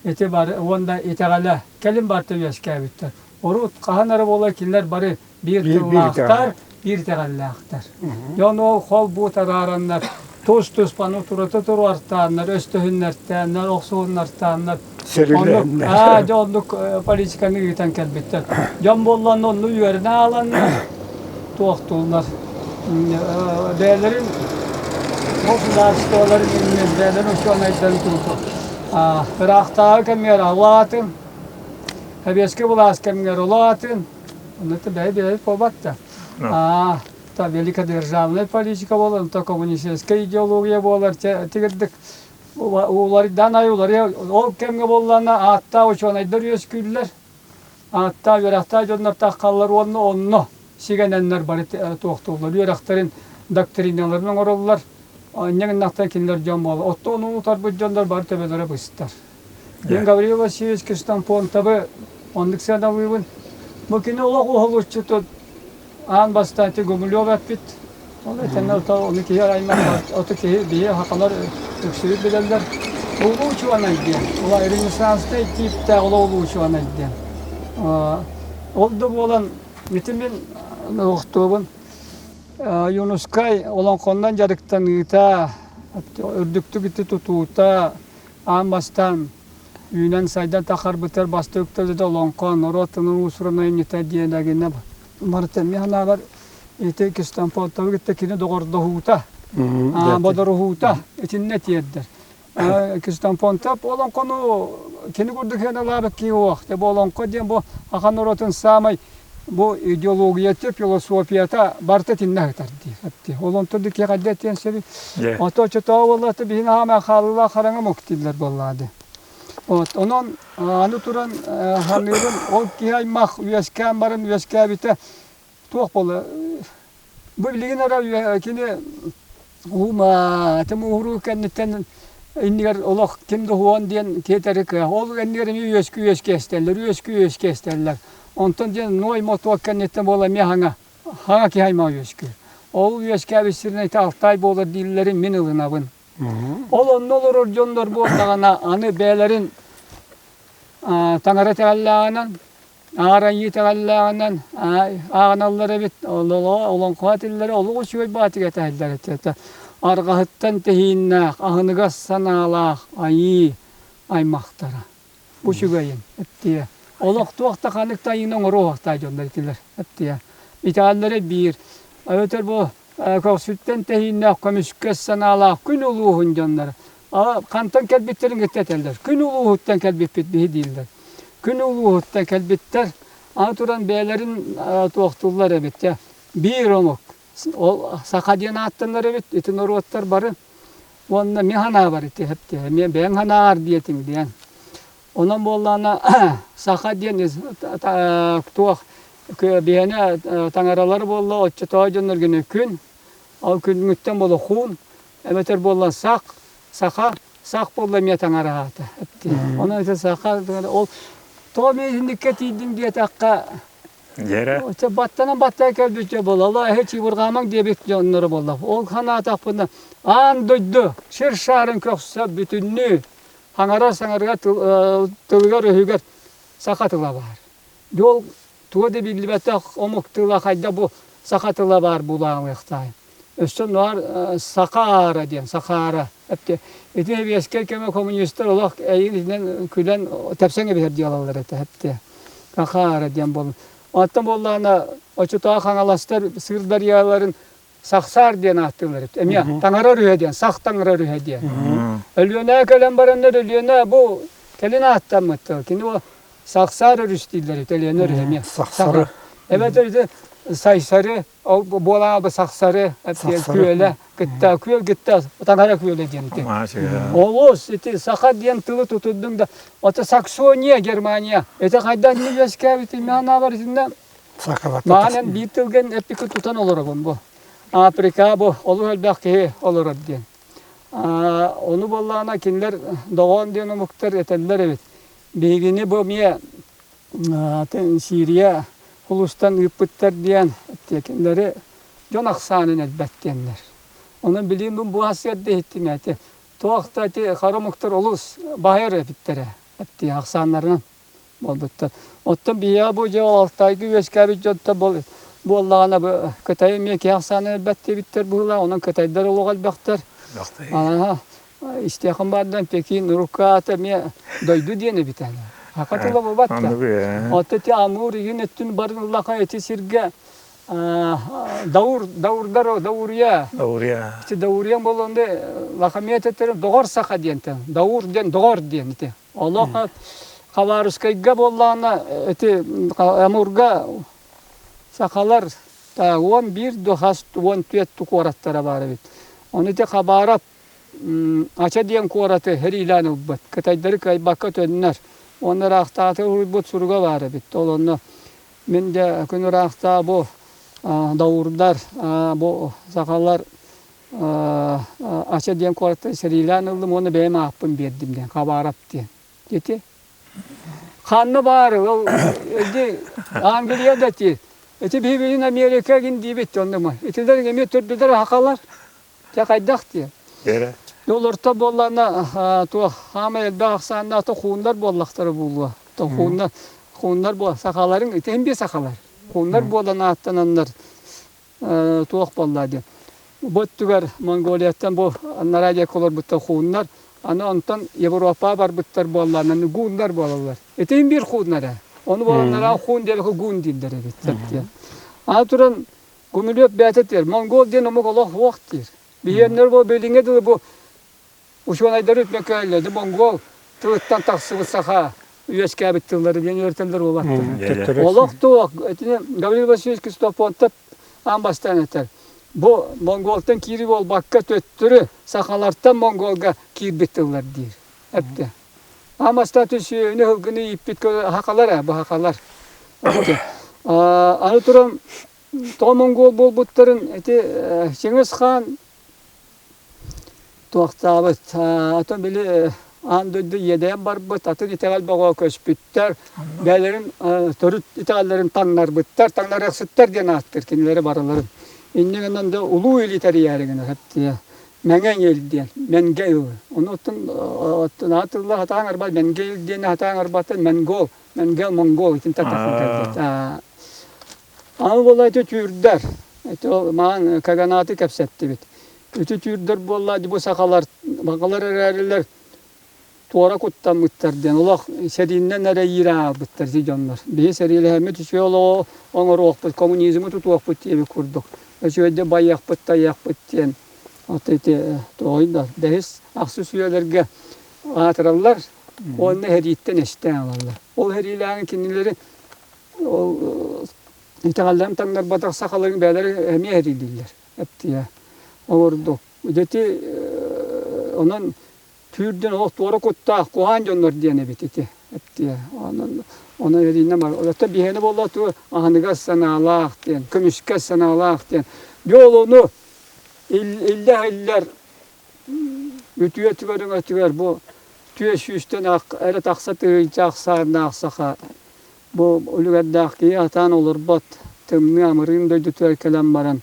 ити бары уонна итэҕэлэ кэлин барыта үөскээбиттэр. Урут хаһан эрэ буола кинилэр бары биир тыллаахтар, биир итэҕэллээхтэр. Дьон ол хол-буут араараннар, тус-туспаны турата туруортааннар, өстөһүннэртээннэр, охсуһуннартааннар, оннук, аа, дьэ оннук политиканы ыытан кэлбиттэр. Дьон буолланна онну үөрэнэ ааланнар, туохтууллар. Бэйэлэрин государстволарын иннин, бэйэлэрин учуонайдарын тууту. Ыраахтааҕы кэмигэр алаатын, Сэбиэскэй былаас кэмигэр улаатын, Онно бэйэ-бэйэ буолбат да. Аа, та великодержавная политика буолар, онто коммунистическая идеология буолар, тигирдик уларыйдаан айы уларыйа ол кэмҥэ буоллаҕына ааттаах учуонайдар үөскүүллэр, ааттаах үөрэхтээх дьоннор таххаллар уонна онно сигэнэннэр бары туохтууллар, үөрэхтэрин доктриналарын оҥороллор, инньэ гыннахтан кинилэр дьон буолар. Оттон ону утарбыт дьоннор бары төбөлөрө быстар. Мин Гаврил Васильевич Кристампонтовы оннук сыаналыыбын. Бу кини олох уһулуччутун аан бастаан Гумилев эппит. Ол этэннэр ону киһи аймах оту киһи биһи сахалар үксүбүт билэллэр. Улуу учуонай диэн, ула ренессанскай тииптээх улуу учуонай диэн. Ол да буолан ити мин охтуобун Юнускай олоҥхоннон дьарыктаныыта, үрдүктүк ити тутуута, Аан бастаан үүнэн-сайдан тахарбытыгар бастакы үктэлэ олоҥхо, норуот тылын уус-уран айымньыта диэн эгинэ барыта эмиэ санаабар ити Кистампотовы кытта кини доҕордоһуута, бодоруһуута итиннэ тиэрдэр. Кистампонтов олоҥхону кини курдук сыаналаабыт киһи суох. Бу олоҥхо диэн бу саха норуотун саамай бу идеологията, философията барыта итиннэ сытар дии. Ол онтон да киһи хайда этиэн сөбүй? Ото очотоо буоллата биһин аама хаалыылаах хараҥа мук дииллэр буоллаа дии. Вот, онон аны туран ханыырын ол киһи аймах үөскээн баран үөскээбитэ туох буола бу билигин эрэ кини уума тым ууруу кэнниттэн. иннигэр олох ким да уһуон диэн тиэтэри кыах. Ол иннигэр эмиэ үөскүү үөскээстэллэр, үөскүү үөскээстэллэр. Онтон диэн Ной мотуок кэнниттэн буола эмиэ хаҥа, хаҥа киһи аймаҕа үөскүүр. Ол үөскээбит сиринэн ити Алтай буолар дииллэрин мин ылынабын. Ол онно олорор дьоннор буоллаҕына аны бэйэлэрин таҥара итэҕэллээҕинэн, аар айыы итэҕэллээҕинэн ааҕыналлар эбит. Олоҥхо этиллэрэ олох үчүгэй баатыга этэллэр этэ. Арҕаһыттан тэһииннээх, аһыныгас санаалаах айыы аймахтара. Бу үчүгэйин эптиэ. Олох туох да ханнык да айыыны оҥоруохтаах дьоннор этилэр эптиэ. Итэҕэллэрэ биир. Эбэтэр бу көхсүттэн тэһииннээх көмүскэс санаалаах күн улууһун дьонноро хантан кэлбиттэрин кытта этэллэр. Күн улууһуттан кэлбиппит биһи дииллэр. Күн улууһуттан кэлбиттэр аны туран бэйэлэрин туохтууллар эбит дьэ. Биир омук. Ол саха диэн ааттанар эбит ити норуоттар бары. Уонна мин санаабар ити эптиэ. Эмиэ бэйэҥ санаар диэтиҥ диэн. Онон буоллаҕына саха диэн туох биһиэнэ таҥаралар буолла оччотооҕу дьонноргуна күн ол күҥҥүттэн буола хуун эбэтэр буолла сах саха сах буолла эмиэ таҥара аата онон ити саха ол тоҕо мин итинниккэ тиийдим диэтэххэ Дьэрэ. Оччо баттанан баттаа кэлбит буолла ол эһи чыыбырҕаамаҥ диэбит дьонноро буолла ол санаатахпына аан дойду сир шаарын көхсө бүтүннүү хаҥара саҥарга тылыгар-өһүгэр саха тыла баар. Дьол туга да биллибэтэх омук тыла хайда бу саха тыла баар буолаалыахтаай. Өссө наар саха аара диэн, сахаара. Ити сэбиэскэй кэмэ коммунистар олох эйигин күлэн тэпсэн кэбиһэр дьыалалар этэ эптэ. Саха аара диэн буолла. Оттон буоллаҕына оччотооҕу хаҥаластар сыырдарьяларын Сахсаар диэн ааттыыллар эбит. Эмиэ таҥара өрүһэ диэн, сах таҥара өрүһэ диэн. Өлүөнэ кэлэн бараннар Өлүөнэ бу кэлин ааттаммыт тыл. Кини бу Сахсаар өрүс дииллэр эбит, Өлүөнэ өрүһэ эмиэ. Сахсары. Эбэтэр ити Сайсары, ол буолан хаалбыт Сахсары күөлэ кытта, күөл кытта таҥара күөлэ диэн ити. Олус ити саха диэн тылы тутурдуҥ да, ото Саксония, Германия. Это хайдах не үөскээбит, мен анаабар итиннэ Маанан биир тылган эппиккэ тутан олоробун бу. Африка бу олус элбэх киһи олорор диэн. Ону буоллаҕына кинилэр доҕоон диэн омуктар этэллэр эбит. Биһигини бу эмиэ Сирия улуустан ыыппыттар диэн кинилэри дьон ахсаанын элбэт диэннэр. Онон билигин бу буһасыар да иһиттим эти. Туох да ити хара омуктар олус баһыйар эбиттэрэ. Эптии ахсааннарынан. буолбуттар. Оттон биһиэхэ бу дьэ Алтайга үөскээбит дьонтон буоллаҕына бу Кытай эмиэ киһи ахсаана элбэх диэбиттэр быһыылаах, онон кытайдар олох элбэхтэр. Аха, истиэххин баардан Пекин урукку аата эмиэ дойду диэн эбит аны. Саха тыла буолбат да. Оттон ити Амур игин өттүн барын ыллаха ити сиргэ Даур, Даурдар, Даурия. Даурия. Ити Даурия буолуонда лахамият эттерин доҕор саха диэнтэн. Даур диэн доҕор диэн ити. Олох Хабаровскайга буоллаҕына ити Амурга сахалар 11 ду хас 14 куораттара баар эбит. Ону ити Хабаров Ача диэн куораты сэриилээн ылбыт. Кытайдары кыайбакка төннөр. Уонна ыраахтааҕы уруйбут суруга баар эбит. Ол онно мин дьэ күн ыраахтаа бу даурдар бу сахалар Ача диэн куораттан сэриилээн ыллым уонна бэйэм ааппын биэрдим диэн Хабаров диэн. Ити ханна баар ол ити Англия да ити ити биһигин Америка гин диибит оннума. Итилэр эмиэ төрдүлэр хахалар. Дьэ хайдах диэн. Эрэ. Олорто буоллаҕына туох хаамай элбэх ахсааннаах хууннар буоллахтара буолуо. Хууннар хууннар буол сахаларын ити эмиэ сахалар. Хууннар буолан ааттананнар туох буолла диэн. Бу өттүгэр Монголияттан бу анараа диэки олорбуттар хууннар, аны онтон Европаҕа барбыттар буоллаҕына гууннар буолаллар. Ити биир хууннар ээ. Ону буоланнара хуун диэбэккэ гуун дииллэр эбит диэн. Аны туран Гумилев бэйэтэ диир, монгол диэн омук олох суох диир. Биһиэннэр бу билиҥҥи дылы бу учуонайдары үтмөкөөллөр, монгол тылыттан тахсыбыт саха үөскээбит тыллары диэн үөрэтэллэр уолаттар. Олох туох, итини Гаврил Васильевич Ксенофонтов аан бастаан этэр. Бу монголтан киирии буолбакка төттөрү сахалартан монголга киирбит тыллар диир. Эптэ. Аан бастаан сүөһүнү сылгыны ииппит хахалар ээ, бу хахалар. Аны туран тоҕо монгол буолбуттарын ити Чыҥыс хаан. Туохтаабыт, атын били аан дойду иэдэйэн барбыт, атын итэҕэл бөҕө көспүттэр, бэйэлэрин төрүт итэҕэллэрин таҥнарбыттар, таҥнарыахсыттар диэн ааттыыр кинилэри барыларын. Инньэ гынан да улуу или тэрийээри гынар эптиэ. Мэҥэ ил диэн, Менге ил. Ону оттон оттон аатылла хатаан арбат, Менге ил диэни хатаан арбаттан Монгол, Менгел Монгол итинтэн тахсан кэлбит. Аны буолла ити түүрдэр. Ити ол маан Каганаты кэпсэттибит. Ити түүрдэр буолла бу сахалар баҕалар эрээрилэр туора куттаммыттар диэн олох сэрииннэн эрэ иирэ аалбыттар ити дьоннор. Биһи сэриилэһэммит үчүгэй олоҕу оҥоруохпут, коммунизмы тутуохпут диэбит курдук. Үчүгэйдик байыахпыт, тайыахпыт диэн. Вот ити тоҕой да бэһис ахсыс үйэлэргэ аатыраллар уонна сэрииттэн эстээн ылаллар. Ол сэриилээҕин кинилэри ол итэҕэллэрин таҥнарбатах сахаларын бэйэлэрэ эмиэ сэриилииллэр. Эптиэ. Олордук. Ити онон түүрдэн олох туора куттаах куһаан дьоннор диэн эбит ити. Эптиэ. Онон онон эриинэ бар. Олохто биһиэни буолла ту аһыныгас санаалаах диэн, көмүскэс санаалаах диэн. Дьолону иллэ-иллэр үтүө түгэр бу түө сүүстэн эрэ тахса тыһыынча ахсааннаах саха Бу үлүгэрдээх киһи сатаан олорбот, тымныы амырыын дойдутугар кэлэн баран,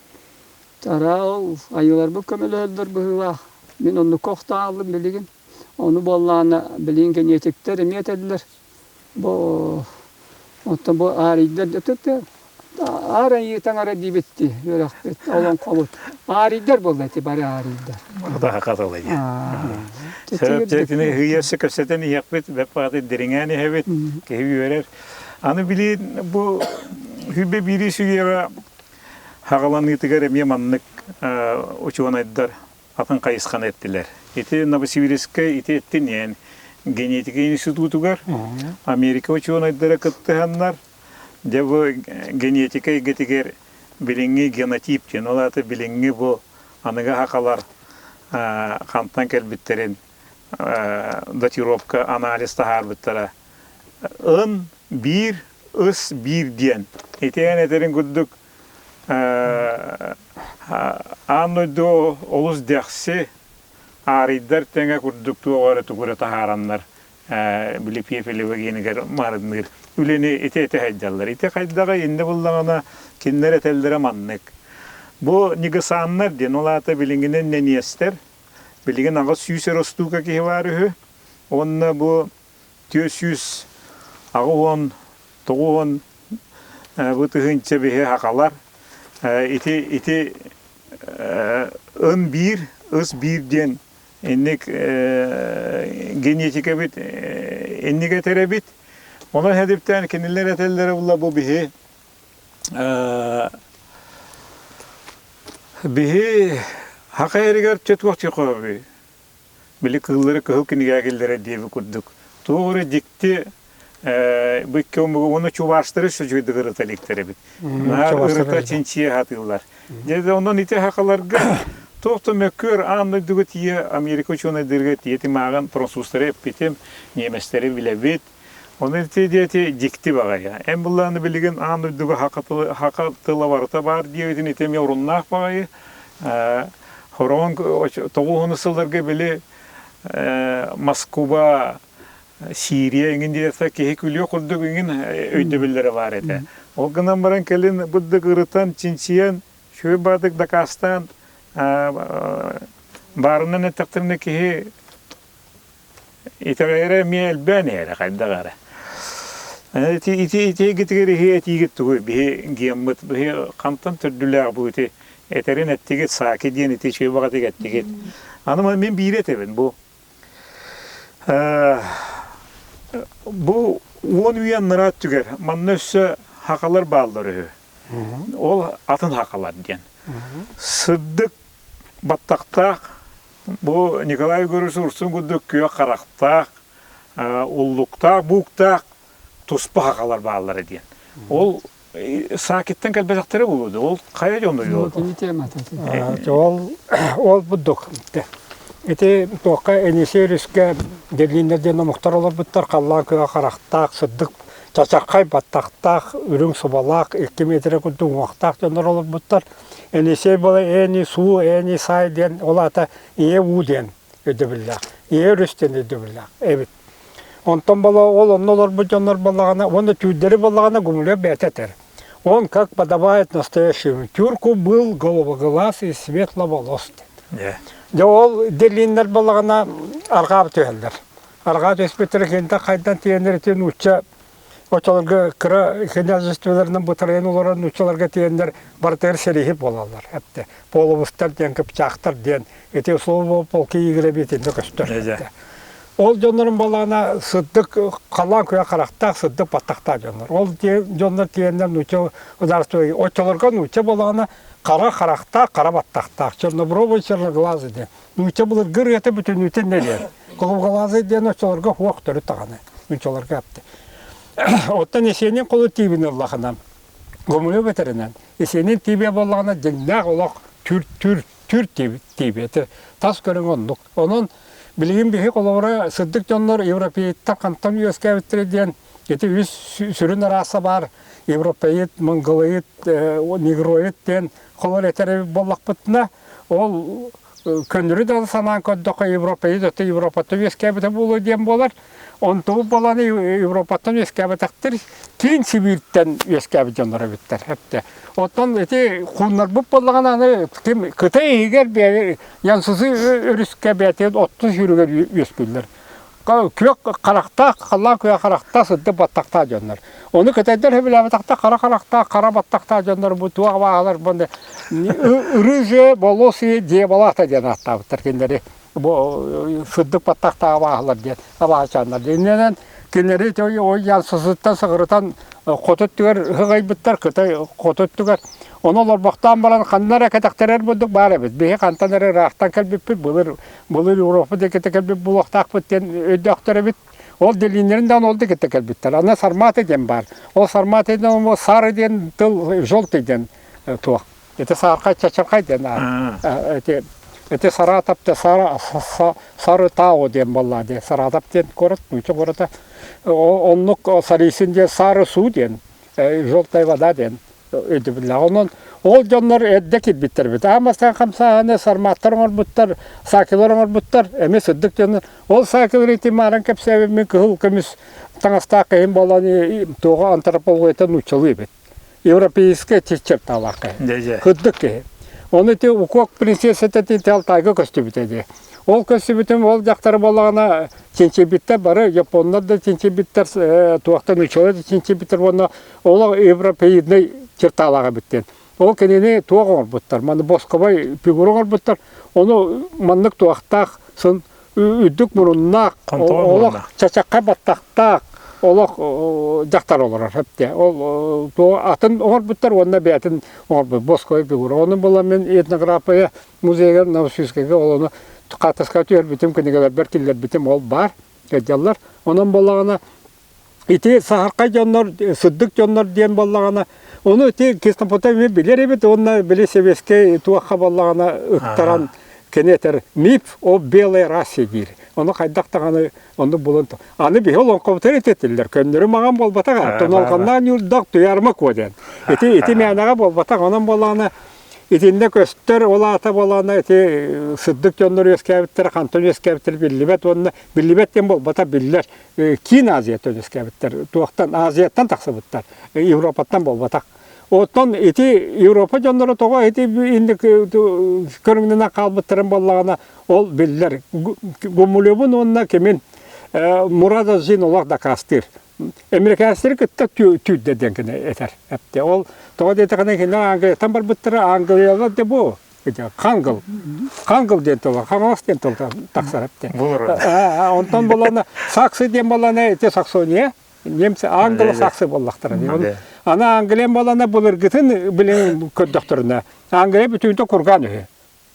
Араа ол айыыларбыт көмөлөһөллөр быһыылаах, мин оннукка охтоон билигин. Ону буоллаҕына билигин генетиктэр эмиэ этэллэр, бу оттон бу аарийдар аар айыы таҥара диибит дии үөрэхпит, олоҥхобут. Аарийдар буолла ити бары аарийдар. Хатылы дии. Сөп ыйыасы кэпсэтэн иһиэхпит, бэп дириҥээн иһэбит, киһи үөрэр. Аны били бу хүбэ биири сүүйэҕэ хаҕаланыытыгар эмиэ маннык учуонайдар атын хайысханы эттилэр. Ити Новосибирскай ити эттин генетика институтугар Америка учуонайдара кыттыһаннар дьэ бу генетика эйгэтигэр билиҥҥи генотип диэн, ол аата билиҥҥи бу аныгы сахалар хантан кэлбиттэрин датировка анализ таһаарбыттара. Ын биир, ыс биир диэн. Итиэн этэрин курдук аан дойду олус дэхси аарыйдар тэҥэ курдук туох эрэ тугу эрэ таһаараннар били Пепелева гиэнигэр маарынныыр үлэни ити этэ сылдьаллар. Ити хайдаҕа иннэ буллаҕына кинилэр этэллэрэ маннык. Бу ньыгысааннар диэн, ол аата билиҥҥинэн нэниэстэр, билигин 800 эрэ устуука киһи баар үһү. Уонна бу 489 бу тыһыынча биһи сахалар ити ити ын биир, ыс биир диэн инник генетикэбит инник этэр эбит. Онон хэдиптээн кинилэр этэллэрэ була бу биһи биһи хака эригэр четуох чехоби били кыыллары кыһыл кинигэ киллэрэр диэби курдук туох эрэ дьикти бу икки омугу уонна чувашстары сүдьүйдүк ырыта иликтэр эбит. Наар ырыта чинчийэ сатыыллар. Дьэ онон ити хакаларга туох да мөккүөр аан дойдуга тиийэ Америка учуонайдарыгар тиийэ тимааҕын французтары эппитим, немецтэри билэбит. Ону ити диэти дьикти баҕайы. Эн былааны билигин аан дойдуга хака тыла барыта баар диэбитин ити эмиэ оруннаах баҕайы. Хороҕон тоҕуһуну сылларга били Москуба Сирия эҥин диэтэххэ киһи күлүө курдук эҥин өйдөбүллэрэ баар этэ. Ол гынан баран кэлин бырдык ырытан, чинчийэн, үчүгэй баардык дакаастаан баарынан эттэхтэринэ киһи итэҕэйэрэ эмиэ элбээн иһэрэ хайдах эрэ. Ити ити итигитигэр иһи этиигит тугуй биһи геммыт биһи хантан төрдүлээх бу ити этэрин эттигит сааки диэн ити үчүгэй баҕатык эттигит. Аны мин биири этэбин бу Бу уон үйэ анараа өттүгэр манна өссө хахалар бааллар үһү. Ол атын хахалар диэн. Сырдык баттахтаах бу Николай Егорович Урсун курдук күөх харахтаах, уллуктаах, бууктаах туспа хахалар бааллара диэн. Ол Саакиттан кэлбэтэхтэрэ буолуо дуо? Ол хайа дьону Кини темата. Ол ол бурдук. Ити туохха Енисей өрүскэ Делиннэр диэн омуктар олорбуттар халлаан күөх харахтаах, сырдык чачархай баттахтаах, үрүҥ субалаах, 2 метрэ курдук уҥуохтаах дьоннор олорбуттар. Енисей буола Эни Суу, Эни Сай диэн ол аата ийэ уу диэн. өйдөбүллээх. Ийэ өрүс диэн өйдөбүллээх эбит. Онтон буола ол онно олорбут дьоннор буоллаҕына уонна түүрдэри буоллаҕына Гумилев бэйэтэ этэр. Он, как подобает настоящему тюрку, был голубоглаз и светловолос диэн. Дьэ ол делиннэр буоллаҕына арҕаа түһэллэр. Арҕаа түспүттэрэ кинитэ хайдан тиийэннэр ити нуучча оччолорго кыра княжестволарынан бытарыйан олорор нууччаларга тиийэннэр барытыгар сэрииһит буолаллар. Эптэ половустар диэн, кыпчаахтар диэн ити слово полки игрэ итиннэ көстөр. Ол дьоннорун балаана сырдык халаан күөх харахтаах, сырдык баттахтаах дьоннор. Ол дьоннор тиийэннэр нуучча государство оччолорго нуучча балаана хара харахтаах, хара баттахтаах, чернобровый черноглазый диэн. Нуучча былыргы ырыата бүтүннүүтүн нэлиэр. Голубоглазый диэн оччолорго хуох төрүт даҕаны. Нууччаларга апты. Оттон Есенин холу тиибин ыллахына, Гумилев этэринэн, Есенин тиибэ буоллаҕына дьиҥнээх олох түр түр түр тиибэ тас көрүҥ оннук. Онон билигин биһи холобура сырдык дьоннор европеиттар хантан үөскээбиттэрэ диэн ити үс сүрүн арааса баар европеид, монголоид, негроид диэн холор этэр буоллахпытына ол көннөрү да санаан көрдөххө европеид өттө Европаттан үөскээбитэ буолуо диэн буолар. Онтубут буолан Европаттан үөскээбэтэхтэр киин Сибииртэн үөскээбит дьоннор эбиттэр. Эптэ. Оттон ити хууннарбыт буоллаҕына аны ким Кытай иһигэр Янсызы өрүскэ бэйэтин оттун сүүрүгэр үөскүүллэр. Күөх харахтаах, халлаан күөх харахтаах, сырдык баттахтаах дьоннор. Ону кытайдар сөбүлээбэтэхтэр хара харахтаах, хара баттахтаах дьоннор бу туох абааһылар бу рыжие волосы дьяволата диэн ааттаабыттар кинилэри. Бу сырдык баттахтаах абааһылар диэн абааһычааннар. Иннинэн кинилэри ой янсызыттан сыҕырытан хоту өттүгэр ыһыгайбыттар, Кытай хоту өттүгэр. Ону олорбохтоон баран ханна эрэ кэтэхтэрэр бурдук баар эбит. Биһи хантан эрэ ыраахтан кэлбиппит, былыр былыр Европа диэки кэлбит буолуохтаахпыт диэн өйдөөхтөр эбит. Ол делиннэрин даҕаны ол диэки кэлбиттэр. Аны Сарматы диэн баар. Ол Сарматы диэн сары диэн тыл желтый диэн туох. Ити саархай чачархай диэн эти эти Саратов Сара Сарытау диэн буолла диэн Саратов диэн куорат нуучча куората оннук Сарисин диэн Сары Су диэн желтая вода диэн өйдөбүллээх. Онон ол дьоннор эрдэ киирбиттэр эбит. Аан бастаан хамсааһыны сарматтар оҥорбуттар, саакилар оҥорбуттар, эмиэ сырдык дьону. Ол саакилар ити мааран кэпсээбит кыһыл көмүс таҥастаах киһим буолан туоҕа антропологията нууччалыы эбит. Европейскай черталаах киһи. Кырдык киһи. Ону ити Укок принцессата ити Алтайга көстүбүтэ дии. Ол көстүбүтүм ол дьахтары буоллаҕына чинчийбиттэр бары японнар да чинчийбиттэр туохтан нууччалар да чинчийбиттэр уонна Ол европеиднай черталаах эбит диэн. Ол кинини туох оҥорбуттар, маны босковой фигура оҥорбуттар. Ону маннык туохтаах сын үрдүк муруннаах, олох чачахха баттахтаах олох дьахтар олорор эптэ. Ол атын оҥорбуттар уонна бэйэтин оҥорбут босковой фигура. Ону була мин этнография музейыгар Новосибирскайга ол ону хаартыскаҕа түһэрбитим, кинигэлэрбэр киллэрбитим ол баар, кэлдьэллэр. Онон буоллаҕына Ити саһархай дьоннор, сырдык дьоннор диэн буоллаҕына, ону ити Киснопота эмиэ билэр эбит уонна били сэбиэскэй туохха буоллаҕына ыктаран кини этэр миф о белой расе диир. Ону хайдах даҕаны оннук булан аны биһи олоҥхобутугар этэтиллэр көннөрү маҕан буолбатах тоналҕаннаан ньуурдах туйаарма куо диэн. Ити ити мээнэҕэ буолбатах онон буоллаҕына Итиннэ көстөр, ол аата буолаана ити сырдык дьоннор үөскээбиттэрэ, хантан үөскээбиттэрэ биллибэт уонна биллибэт диэн буолбата биллэр. Киин Азияттан үөскээбиттэр, туохтан Азияттан тахсыбыттар, Европаттан буолбатах. Оттон ити Европа дьонноро тоҕо ити инник көрүҥнэнэн хаалбыттарын буоллаҕына, ол биллэр. Гумилевун уонна кимин Мурада Зин олох дакаастыыр. Американецтары кытта түүрдэ диэн кини этэр. Эптэ. Ол тоҕо диэтэххинэ кинилэр Англияттан барбыттара, Англиялар да бу Хангыл. Хангыл диэн тыл, Хаҥалас диэн тыл тахсар эптэ. Онтон буолана Саксы диэн буолана ити Саксония, немцы англо-саксы буоллахтара. Аны Англия буолана былыргытын билин көрдөхтөрүнэ, Англия бүтүүнтэ курган үһү.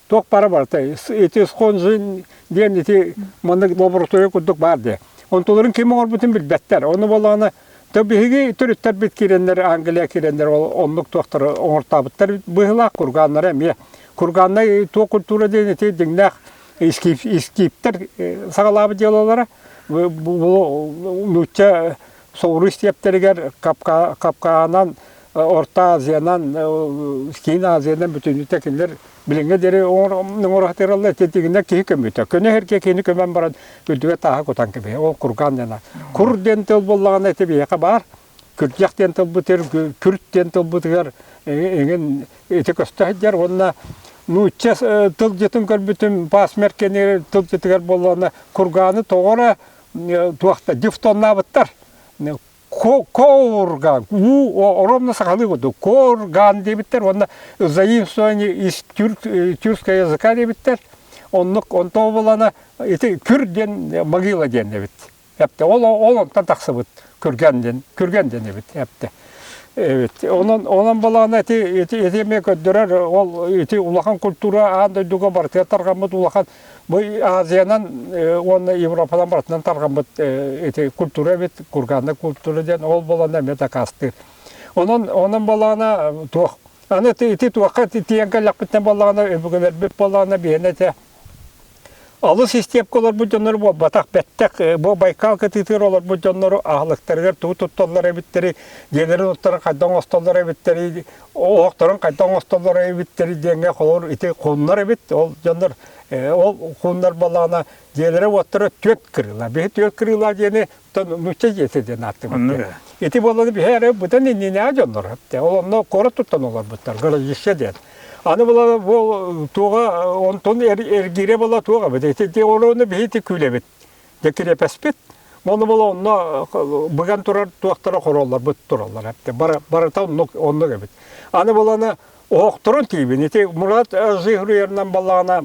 Туох бара барыта ити схонжин диэн ити маннык лаборатория курдук баар дии. Онтуларын ким оҥорбутун билбэттэр. Ону буоллаҕына то биһиги төрүттэрбит киирэннэр Англия киирэннэр ол оннук туохтары оҥортообуттар быһыылаах кургааннара эмиэ. Кургааннай туох культура диэн ити дьиҥнээх искииптэр саҕалаабыт дьыалалара. Нуучча соҕуруу истиэптэригэр Капкаанан Орто Азиянан, Киин Азиянан бүтүннүүтэ кинилэр билиҥҥэ диэри оҥоро тигинэ киһи көмүтэ. Көнө сиргэ киһини көмөн баран үрдүгэ тааһы кутан кэбиһэ. Ол курган диэн. Кур диэн тыл буоллаҕына ити биһиэхэ баар. Күрдьэх диэн тылбытыгар, күрт диэн тылбытыгар эҥин ити көстө сылдьар уонна нуучча тылдьытын көрбүтүм пасмеркени тылдьытыгар буоллаҕына кургааны тоҕо эрэ туохта дифтоннаабыттар. Коурган, уу оромно сахалыы курдук Коурган диэбиттэр уонна заимствование из тюркского языка диэбиттэр. Оннук онто буолана ити күр диэн могила диэн эбит. Эпте ол ол онтон тахсыбыт күргэн диэн күргэн диэн эбит эпте. Эбит. Онон онон балаана ити ити ити эмиэ көрдөрөр ол ити улахан культура аан дойдуга барытыгар тарҕаммыт улахан Бу Азиянан уонна Европанан барытынан тарҕаммыт ити культура эбит, курганная культура диэн ол буолан эмиэ дакаастыыр. Онон онон буоллаҕына туох аны ити туохха тиийэн кэллэхпитинэ буоллаҕына өбүгэлэрбит буоллаҕына биһиэнэ этэ алыс истиэпкэ олорбут дьоннор буолбатах бэттэх бу Байкал кытыытыгар олорбут дьоннору аһылыктарыгар тугу тутталлар эбиттэри дьиэлэрин уттарын хайдах оҥостоллор эбиттэри оһохторун хайдах оҥостоллор эбиттэр диэҥҥэ холобур ити хуннар эбит ол дьоннор ол хуннар балаана дьиэлэрэ уоттара түөрт кырыыла биһи түөрт кырыыла диэни нуучча дьиэтэ диэн ааттыыбыт ити буолланы биһи эрэ быдан иннинээҕи дьоннор ол онно куорат туттан олорбуттар городище диэн аны була бу туоҕа онтон эргиирэ була туох эбит ити ону биһи ити күлэбит Дьэ кириэпэспит. Ону була онно быган турар туохтара хороллорбут тураллар эбит. Барыта оннук оннук эбит. Аны буланы оһохторун тиибин. Ити Мурат Жихруерынан баллаҕына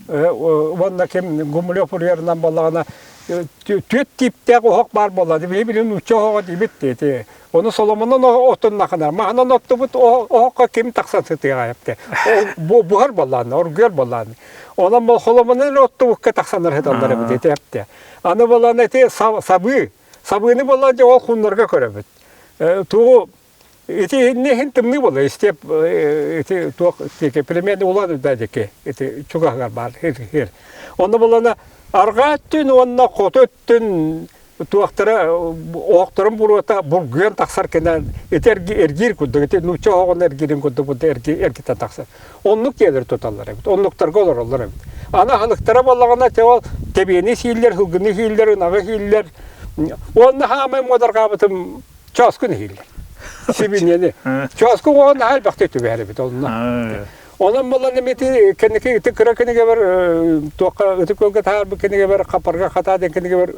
уонна ким Гумилев уруйарынан баллаҕына түөрт тииптээх оһох баар буолла. Биһи билин нуучча оһоҕо диибит ити. Ону Соломонон отуннахына, маһынан оттубут оһоххо ким тахсан сытыаҕа эпте. Буһар буоллааны, оргуйар буоллааны. Онон бұл Соломонун оттубукка тахсанар сыталлар эбит ити эпте. Аны буолан ити сабыы, сабыыны буолан дьэ ол хуннарга көрөбүт. Тугу ити иннин тымныы буолла истеп ити туох тике племени улан да дике ити чугаһыгар баар хир хир. Онно булана арҕаа өттүн уонна хоту өттүн туохтара оһохторун буруота бургуйан тахсар кэнэ ити эргиир курдук ити нуучча оһоҕун эргиирин курдук эргитэн тахсар оннук дьиэлэри туталлар эбит оннуктарга олороллор эбит аны аһылыктара буоллаҕына те ол тэбиэни сииллэр сылгыны сииллэр ынаҕы сииллэр уонна хаамай муодарҕаабытым чооскун иһииллэр сибиньэни чооску уоҕун наһаа элбэхтик түбэһэр эбит онно Онон буолан ити кэнники ити кыра кинигэбэр туохха ытык көлгө таһаарбыт кинигэбэр хапарга хатаа диэн кинигэбэр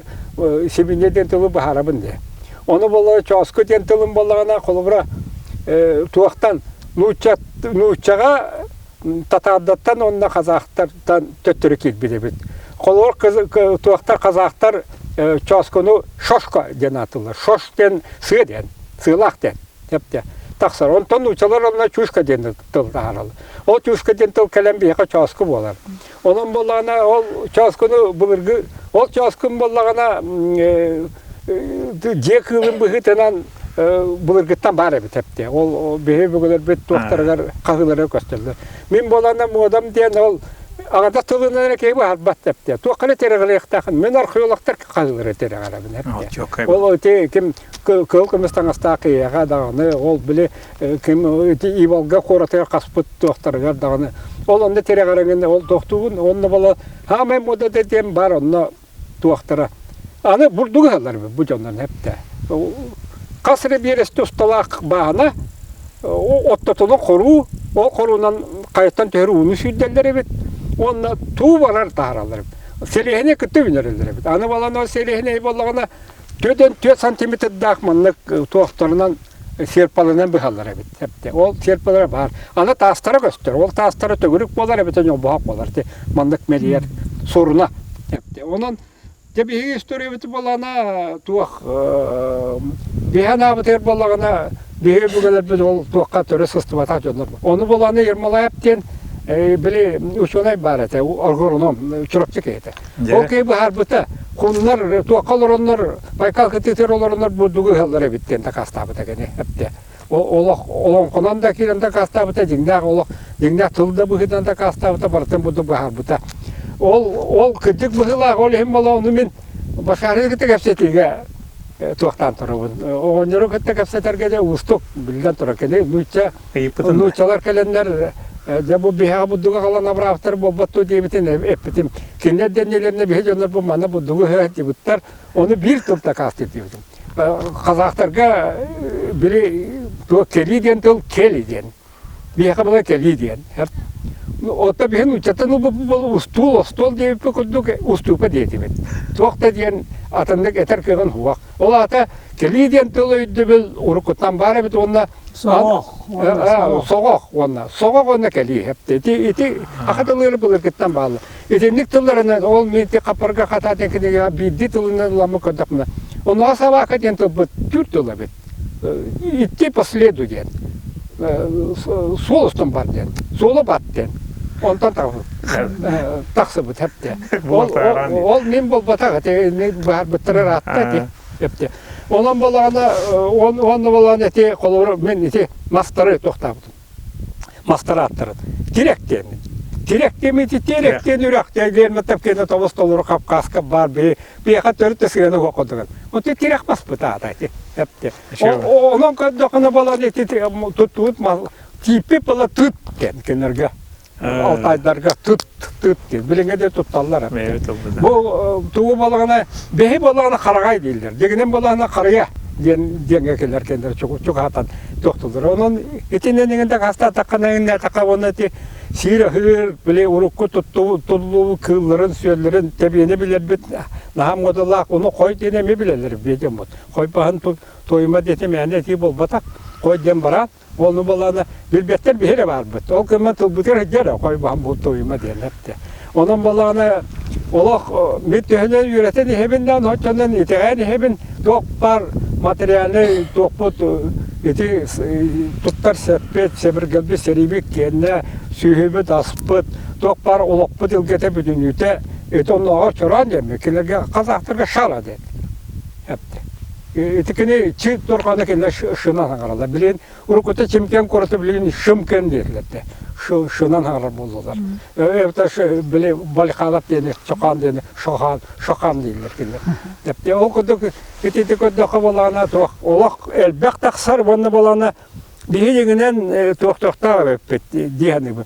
сибиньэ диэн тылы быһаарабын диye. Ону буолла чооску диэн тылым буоллаҕына холобура туохтан нуучча нууччаҕа татаардаттан уонна казахтартан төттөрү киирбит эбит. Холобур туохтар казахтар чооскуну шошко диэн ааттыыллар. Шош диэн сыа диэн, сыалаах диэн. Тэптэ тахсар. Онтон нууччалар онно чушка диэн тыл таһаараллар. Ол чушка диэн тыл кэлэн биһиэхэ чооску буолар. Онон буоллаҕына ол чооскуну былыргы ол чооскун буоллаҕына дьиэ кыылын быһыытынан былыргыттан баар эбит эптэ. Ол биһи бүгүлэрбит туохтарыгар хаһыылара көстөллөр. Мин буолана муодам диэн ол аҕата тылынан эрэ киһи быһарбат эптэ. Туохха эрэ тирэҕэлиэхтээхин. Мин археологтар хаһыылара тирэҕэрэбин эптэ. Ол ити ким кыһыл көмүс таҥастаах киһиэхэ даҕаны ол били ким ити Иволга куоратыгар хаспыт туохтарыгар даҕаны ол онно тирэҕэрэҥин ол тохтугун онно бола хаамай муодата диэн бар онно туохтара аны бурдугу ыһаллар бу дьоннор эптэ хас эрэ биэрэстэ усталаах баана оттотуну хоруу ол хоруунан хайаттан түһэр ууну сүүрдэллэр эбит уонна туу барар таһаараллар эбит сэлиэһинэй кытта үүнэрэллэр эбит аны балан ол сэлиэһинэй буоллаҕына 4 сантиметрдаах маннык туохтарынан серпалынан быһаллар эбит. Ол серпалара баар. Аны таастара көстөр. Ол таастара төгүрүк буолар эбэтэр ньолбоһох буолар. Маннык мэлийэр суруна. Онон дьэ биһиги историябыт буоллаҕына туох биһи анаабытыгар буоллаҕына биһиги өбүгэлэрбит ол туохха төрө сыстыбатах дьоннор. Ону буоллаҕына Ермолаев диэн били учуонай баар этэ, агроном, Чурапчы киһитэ. Ол киһи быһаарбыта, хуннар туохха олороннор, Байкал кытыытыгар олороннор бурдугу ыһаллар эбит диэн дакаастаабыта кини эптэ. Олох олоҥхонон да киирэн дакаастаабыта, дьиҥнээх олох, дьиҥнээх тыл да быһыытынан дакаастаабыта, барытын бурдук быһаарбыта. Ол ол кырдьык быһыылаах, ол иһин буола ону мин Башарыгы кытта кэпсэтиигэ. туохтаан турабын. Оҕонньору кытта кэпсэтэргэ дьэ уустук, биллэн турар. Кини нуучча нууччалар кэлэннэр дьэ бу биһиэхэ бурдугу аҕалан абыраабыттар буолбат дуо диэбитин эппитим. Кинилэр дэннилэринэ биһи дьоннор бу манна бурдугу ыһа сылдьыбыттар, ону биир тыл дакаастыыр диэбитим. Казахтарга били кели диэн тыл кели диэн. Биһиэхэ была кэлии диэн. Оттон биһи нууччаттан ылбыппыт устуул, остуол диэбиппит курдук устуупа диэтибит. Туох да диэн атыннык этэр кыаҕын суох. Ол аата кэлии диэн тыл өйдөбүл уруккуттан баар эбит уонна Соҕох. Соҕох уонна соҕох уонна кэлии. Ити ити аха тыллары былыргыттан бааллар. Итинник тылларынан ол мин ити хаппарга хатаа диэн кинигэҕэ биирдии тылынан ыламмыт көрдөхпүнэ, онуоха собака диэн тылбыт түүр тыл эбит. Идти по следу диэн суол устун бар диэн суолу бат диэн онтон тахсыбыт хэпте ол мин буолбатах ити быһаарбыттара ыраатта ити эпте онон буоллаҕына уонна буоллаҕына ити холобура мин ити мастары туохтаабытым мастар ааттарын тирек диэммин тирек диэммин тирек диэн үрэх диэн кэнэ тобус толору Кавказка баар биһи биһиэхэ төрүт да сыана суох курдук. Онтон тирэх баспыт аата ити. Эпти. Онон көрдөххүнэ буолан ити туттубут мал тииппит буола тыт диэн кинилэргэ алтайдарга тыт тыт диэн билиҥҥэ де тутталлар. Бу тугу буолаҕына бэһи буолаҕына хараҕай дииллэр. Дигинэн буолаҕына харыйа диэн диэҥҥэ кэлэр кинилэр чугаһатан тохтуллар. Онон итинэн иҥин дакаастаатаххына иҥнээтэххэ уонна ити Сиир аһыыр, били урукку туттуллубут кыылларын-сүөллэрин тэбиэни билэрбит наһаа муодалаах, ону хой диэн эмиэ билэллэр биэдэммит. Хой баһын туойума диэтэ мээнэ этии буолбатах. Хой диэн бараан, ону балаана билбэттэр биһи эрэ баарбыт. Ол гынан тылбытыгар сылдьар эрэ хой баһын бу туойума диэн эттэ. Онон балаана олох мин төһөнөн үөрэтэн иһэбин да оччонон итэҕэйэн иһэбин туох баар материальнай туохпут ити туттар сэппит, сэбиргэлбит, сэриибит киэннэ, сүөһүбүт, аспыт, туох баар олохпут илгэтэ бүтүннүүтэ ити оннооҕор чороон диэммит кинилэргэ казахтарга шара диэн эпти. Ити кини чи турганы кинилэр шынан хаҥараллар. Билигин уруккута Чимкент куораты билигин Шымкент диэтилэр да. Шынан хаҥарар буоллулар. Эбэтэр били Балиханов диэни, Чокан диэни Шохан, Шохан дииллэр кинилэр. Эпти ол курдук Итити көрдөххө буоллаҕына туох олох элбэх тахсар уонна буоллаҕына биһи дьиҥинэн туохтуохтаах эбиппит дии саныыбын.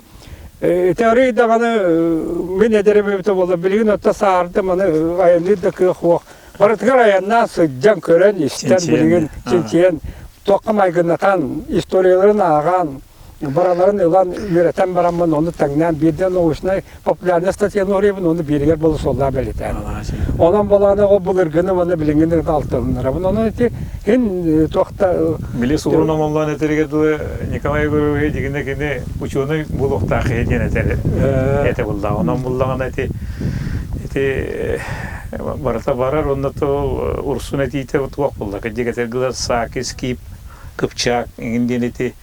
Ити арыый даҕаны мин эдэрим эбитэ буолла билигин отто саардым аны айанныыр да кыах суох. Барытыгар айаннаан сылдьан көрөн истэн билигин чинчийэн туохха майгыннатан историяларын ааҕан бараларын ылан үөрэтэн бараммын ону таҥнаан биирдэ научнай популярная статьяны оруйбун ону бииригэр болу суоллаа бэлитээн. Онон болааны ол былыргыны уонна билиҥҥини алтылыннарабын. Онон ити хин туохта Били суурун омоллоон этэригэр дылы Николай Егорович дигинэ кини учуонай буолуохтаах киһи диэн этэр этэ буллаҕа. Онон буллаҕына ити ити барыта барар онно то урсун этиитэ туох булла. Кырдьык этэргилэр саки скип кыпчаак иҥин диэн ити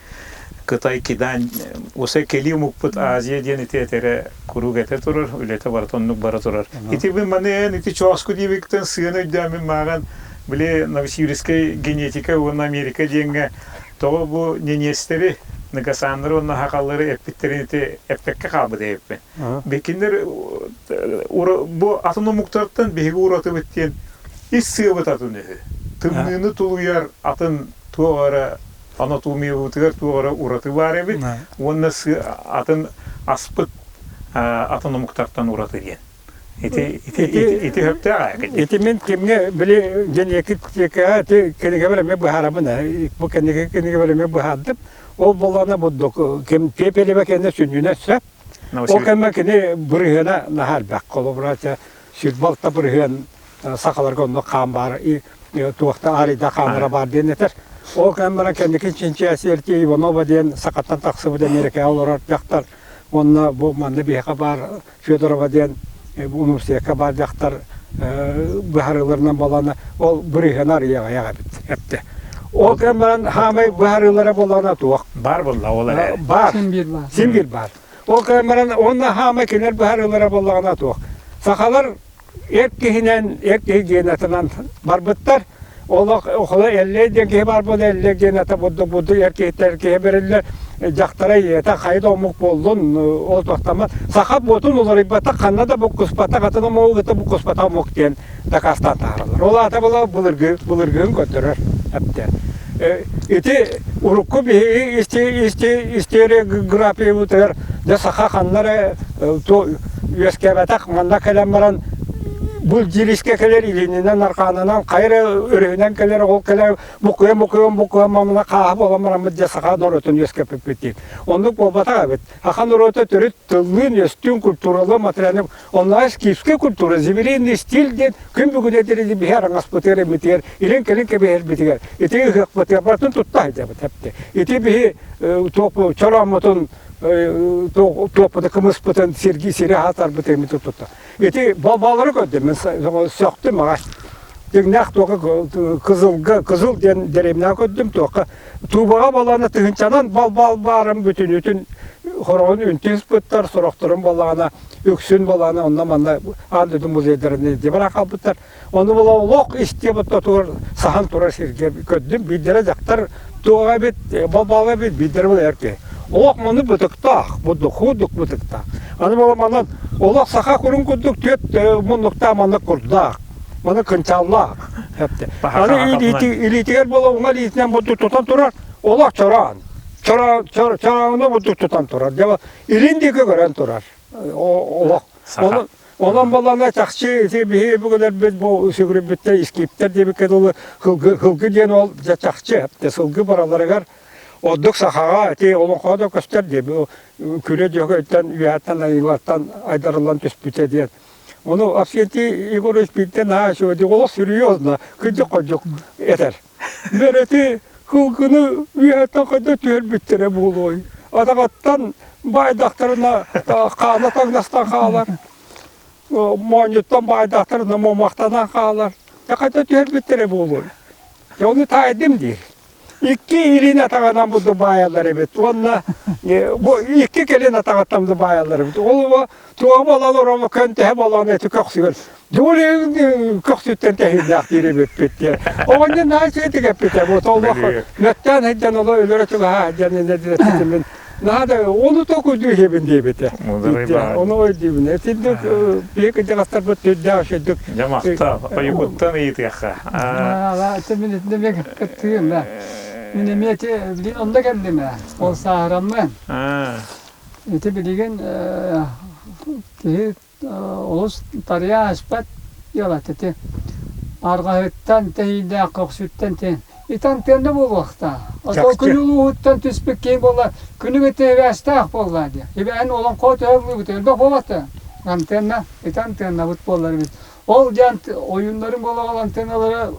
Кытай Кидань усе кэлии омукпут Азия диэн ити этэрэ куруук этэ турар, үлэтэ барыта оннук бара турар. Ити мин маны эн ити чооску диэбиттэн сыана өйдөөммүн мааҕан били новосибирскай генетика уонна Америка диэҥҥэ тоҕо бу ненецтэри, Нагасаннары уонна хахаллары эппиттэрин ити эппэккэ хаалбыт эбиппин. Бикиннэр бу атын омуктартан биһиги уратыбыт диэн ис сыабыт атын үһү. Тымныыны тулуйар атын туох эрэ анатомиябытыгар туох эрэ ураты баар эбит уонна атын аспыт атын омуктартан ураты диэн. Ити ити ити сөптөөх ээ. Ити мин кимҥэ били генетикаҕа ити кинигэбэр эмиэ быһаарабын бу кинигэ кинигэбэр эмиэ быһаардым. Ол буоллаҕына бурдук ким пепелева кэннэ сүнньүнэ сөп. Ол кэмҥэ кини бырыһыана наһаа элбэх. Холобура 26 бырыһыан сахаларга онно хаан баар туохта арыйда хааннара баар диэн этэр. Ол кэм баран кэнники чинчийээччилэр Иванова диэн сахаттан тахсыбыт Америкаҕа олорор дьахтар уонна бу манна биһиэхэ баар Федорова диэн университекка баар дьахтар быһаарыыларынан буолана ол бырыһыана арыйаҕайах эбит эптэ. Ол кэм баран хаамай быһаарыылара буолана туох. Бар буолла ол эрэ. Бар. Син биир баар. Син биир баар. Ол кэм баран уонна хаамай кинилэр быһаарыылара буоллаҕына туох. Сахалар эр киһинэн, эр киһи генатынан барбыттар. Олох холо эллэй диэн киһи баар буолла, эллэй диэн ата бурдук бурдук эр киһиттэр киһи бэриллэр, дьахтара ийэтэ хайа да омук буоллун, ол тохтоммот. Саха буотун уларыйбатах, ханна да буккуспатах, атын омугу кытта буккуспатах омук диэн дакаастаан таһаараллар. Ол аата була былыргы, былыргыһын көрдөрөр эптэ. Ити урукку биһиги исти, исти, историографиябытыгар дьэ саха ханна эрэ үөскээбэтэх манна кэлэн баран бу дьиирискэ кэлэр илининэн арҕаанынан хайа эрэ өрүһүнэн кэлэр ол кэлэр букуйан букуйан букуйан мамына хааһы буолан бараммыт дьэ саха норуотун үөскэппиппит диир. Оннук буолбатах эбит. Саха норуота төрүт тыллыын, өстүүн, культуралыын, материальный оннооҕор скифскэй культура, звериный стиль диэн күн бүгүн этэрини биһи араҥаспытыгар, эммитигэр, илин-кэлин кэбиһэрбитигэр, ити ыһыахпытыгар барытын тутта сылдьабыт эпти. Ити биһи туох чорооммутун туохпутун кымыспытын сирги сири аһатарбыт эммитин тутта. Ити балбаалары көрдүм, мен сөхтүм аҕай. Дьиҥнээх туохха кызылга кызыл диэн дэриэбинэҕэ көрдүм туохха Туубаҕа балаана тыһыынчанан балбаал баарын бүтүнүтүн хороҕун үнтү ыспыттар, сорохторун балаана үксүн балаана онно-манна аан дойду музейдарын илдьэ баран хаалбыттар. Ону була олох истиэ ортотугар саһан турар сиргэ көрдүм. Биирдэрэ дьахтар туоҕа эбит, балбаала эбит, биирдэрэ була эр киһи. Олох маны бытыктаах, бурдук, худук бытыктаах. Аны була манан олох саха курун курдук түөрт муннуктаах маннык курдаах. Маны кынчааллаах. Аны илиитигэр буола уҥа илиитинэн бурдук тутан турар, олох чороон. Чорооҥҥо бурдук тутан турар. Дьэ илин диэки көрөн турар. Олох. Онон буоллаҕына чахчы ити биһи өбүгэлэрбит бу сүгүрүйбүттэр искииптэр диэбиккэ дылы сылгы диэн ол дьэ чахчы сылгы бараларыгар ордук сахаҕа ити олоҥхоҕо да көстөр дии күрэ дьөһөгөйтөн үөһэттэн айыылартан айдарыллан түспүтэ диэн Ону Авсентий Егорович биирдэ наһаа үчүгэйдик олох серьезно кырдьык-хордьук этэр. Бэрэти кылгыны үөһэттэн хайда түһэрбиттэрэ буолуой? Атаҕаттан баайдахтарына хаана таҥнастан хаалар. Моонньуттан баайдахтарына муомахтанан хаалар. Хайда түһэрбиттэрэ буолуой? Ону таайдым диир. Икки илин атаҕынан бу баайаллар эбит уонна бу икки кэлин атаҕыттан да баайаллар эбит. Ол туоҕа буолан оромо көнтөһө буолан эти көхсүгэр Дьулин көхсүттэн тэһииннээх диир эбиппит диэн. Оҕонньор наһаа үчүгэйдик эппитэ. Бу толлох мөттөөн сылдьан оло өлөрө чугаһаа диэн иннэ Наһаа да ону токуйдуу иһэбин диэбитэ. Ону өйдүүбүн. Итинник биһи кырдьаҕастарбыт сүрдээх үчүгдүк. Дьэ махтал. Ойугуттан ыйытыахха. Мин итиннэ эмиэ кыттыым да. Мин эмиэ ити билигин онно кэллим ээ. Ол сааһыраммын. Ити билигин киһи олус тарыйа ааспат дьыалата ити. Арҕаһыттан тэһиилээх көхсүттэн тиһэн итан тыанна буолуохтаах. Ото күн улууһуттан түспүт киһи буолла күнү кытта ибээстээх буолла диye. Ибээн олоҥхо төһө элбэх буолбата. Антенна итан тыаннабыт буоллар эбит. Ол диэн ойууннарын буолан антенналары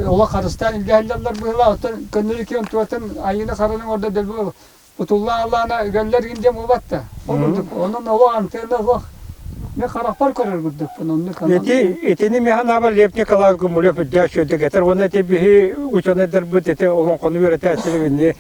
олох харыстаан илдьэ быһыылаах. Оттон көннөрү киэн туотун айыыны харанын ордо дөлбө Утулла аллаана үгэллэр гин диэн буолбат да. Ол курдук. Онон олох антенна олох мен харахпар көрөр курдукпун оннук Ити итини механаба Лев Николаевич Гумилев үрдээх үчүгэйдик этэр уонна ити биһи учуонайдарбыт ити олоҥхону үөрэтээччилэр инни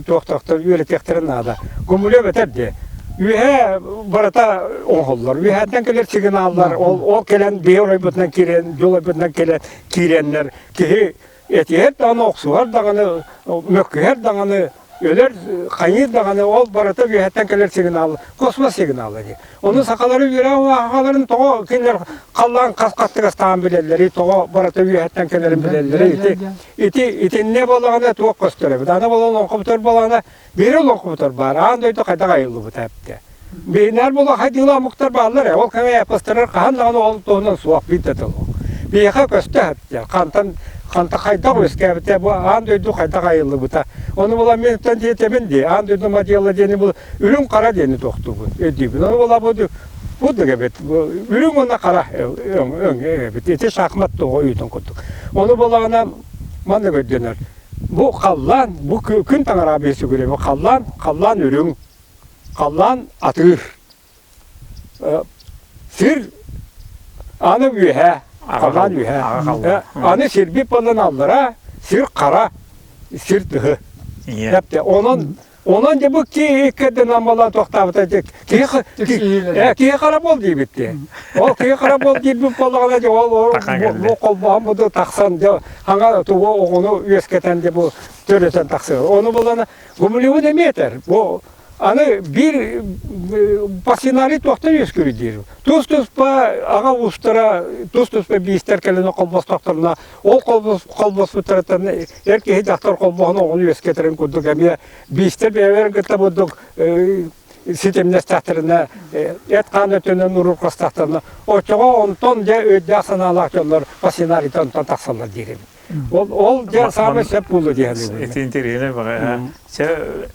туохтаахтар үөрэтиэхтэрин наада. Гумилев этэр дии. Үөһээ барыта оҥоһуллар. Үөһээттэн кэлэр сигналлар ол ол кэлэн биһи оройбутунан киирэн, дьолойбутунан кэлэн киирэннэр киһи этиһэр даҕаны, охсуһар даҕаны, мөккүһэр даҕаны, өлөр, хайыыр даҕаны ол барыта үөһэттэн кэлэр сигнал, космос сигнала дии. Ону сахалары үөрэх улаахаларын тоҕо кинилэр халлаан хас хаттыгастаан билэллэрий, тоҕо барыта үөһэттэн кэлэрин билэллэрий. Ити, ити итиннэ буоллаҕына туох көстөр эбит. Аны буолан олоҥхобутар буоллаҕына, биир олоҥхобутар баар, аан дойду хайдах айыллыбыта эбитэ. Биһинээр була хайдыыла омуктар бааллар ээ, ол кэмэ эпостарар хаһан даҕаны ол туһунан суох биир да тыл. Биһиэхэ көстө сылдьар, хантан ханта хайдах үөскээбитэ, бу аан дойду хайдах айыллыбыта. Ону була мен диэтэбин дии, аан дойду модела диэни бу үрүҥ хара диэни туохтуубун, өйдүүбүн. Ону була бу бу эбит, үрүҥ уонна хара өҥ эбит. Ити шахмат тоҕо үүтүн курдук. Ону булаҕына маннык өйдөнөр. Бу халлаан, бу күн таҥара биир сүгүрэ, бу халлаан, халлаан үрүҥ, халлаан атыыр. Сир аны үөһэ, халлаан үөһэ. Аны сирбит буолан аллара, сир хара, сир тыһы. Онон Онон дьэ бу киһи иккэрдэн аммалаан тохтаабыта дьэ киһи киһи хара буол диэбит дии. Ол киһи хара буол диирбит буоллаҕына дьэ ол бу холбоһон бу тахсан дьэ хаҥа тугу оҕону үөскэтэн дьэ бу төрөтөн тахсыа. Ону булана Гумилевын эмиэ этэр. Бу аны биир пассионарий туохтан үөскүүр диир. Тус-туспа аҕа уустара тус-туспа биистэр кэлэн холбостохторуна ол холбоспуттарыттан эр киһи дьахтар холбоһон оҕону үөскэтэрин курдук эмиэ биистэр бэйэлэрин кытта бурдук ситимнэстэхтэринэ эт-хаан өттүнэн уруурҕастахтарына оччоҕо онтон дьэ өйдөөх санаалаах дьоннор пассионарийтан онтон тахсаллар диир эбит. Ол ол дьэ саамай сөп буолуо диэн Ити интэриэһинэй баҕа. Чэ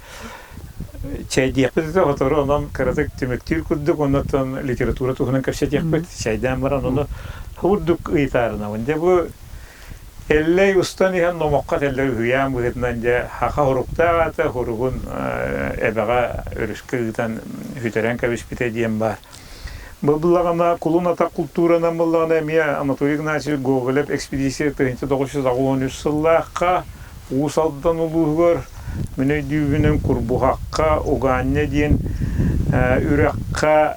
чэйдиэхпит этэ сотору онон кыратык түмүктүүр курдук оннуттан литература туһунан кэпсэтиэхпит чэйдээн баран ону курдук ыйытаарынабын. Дьэ бу Эллэй устан иһэн номоххо этэллэр үһүйээн быһыытынан дьэ саха хоруктаах аата хоругун эбэҕэ өрүскэ ыытан сүтэрэн кэбиспитэ диэн баар. Бу буллаҕына кулун атах култууранан буллаҕына эмиэ Анатолий Игнатьевич Гоголев экспедиция 1983 сыллаахха Уус Алдан улууһугар мин өйдүүбүнэн Курбуһахха Угаанньа диэн үрэххэ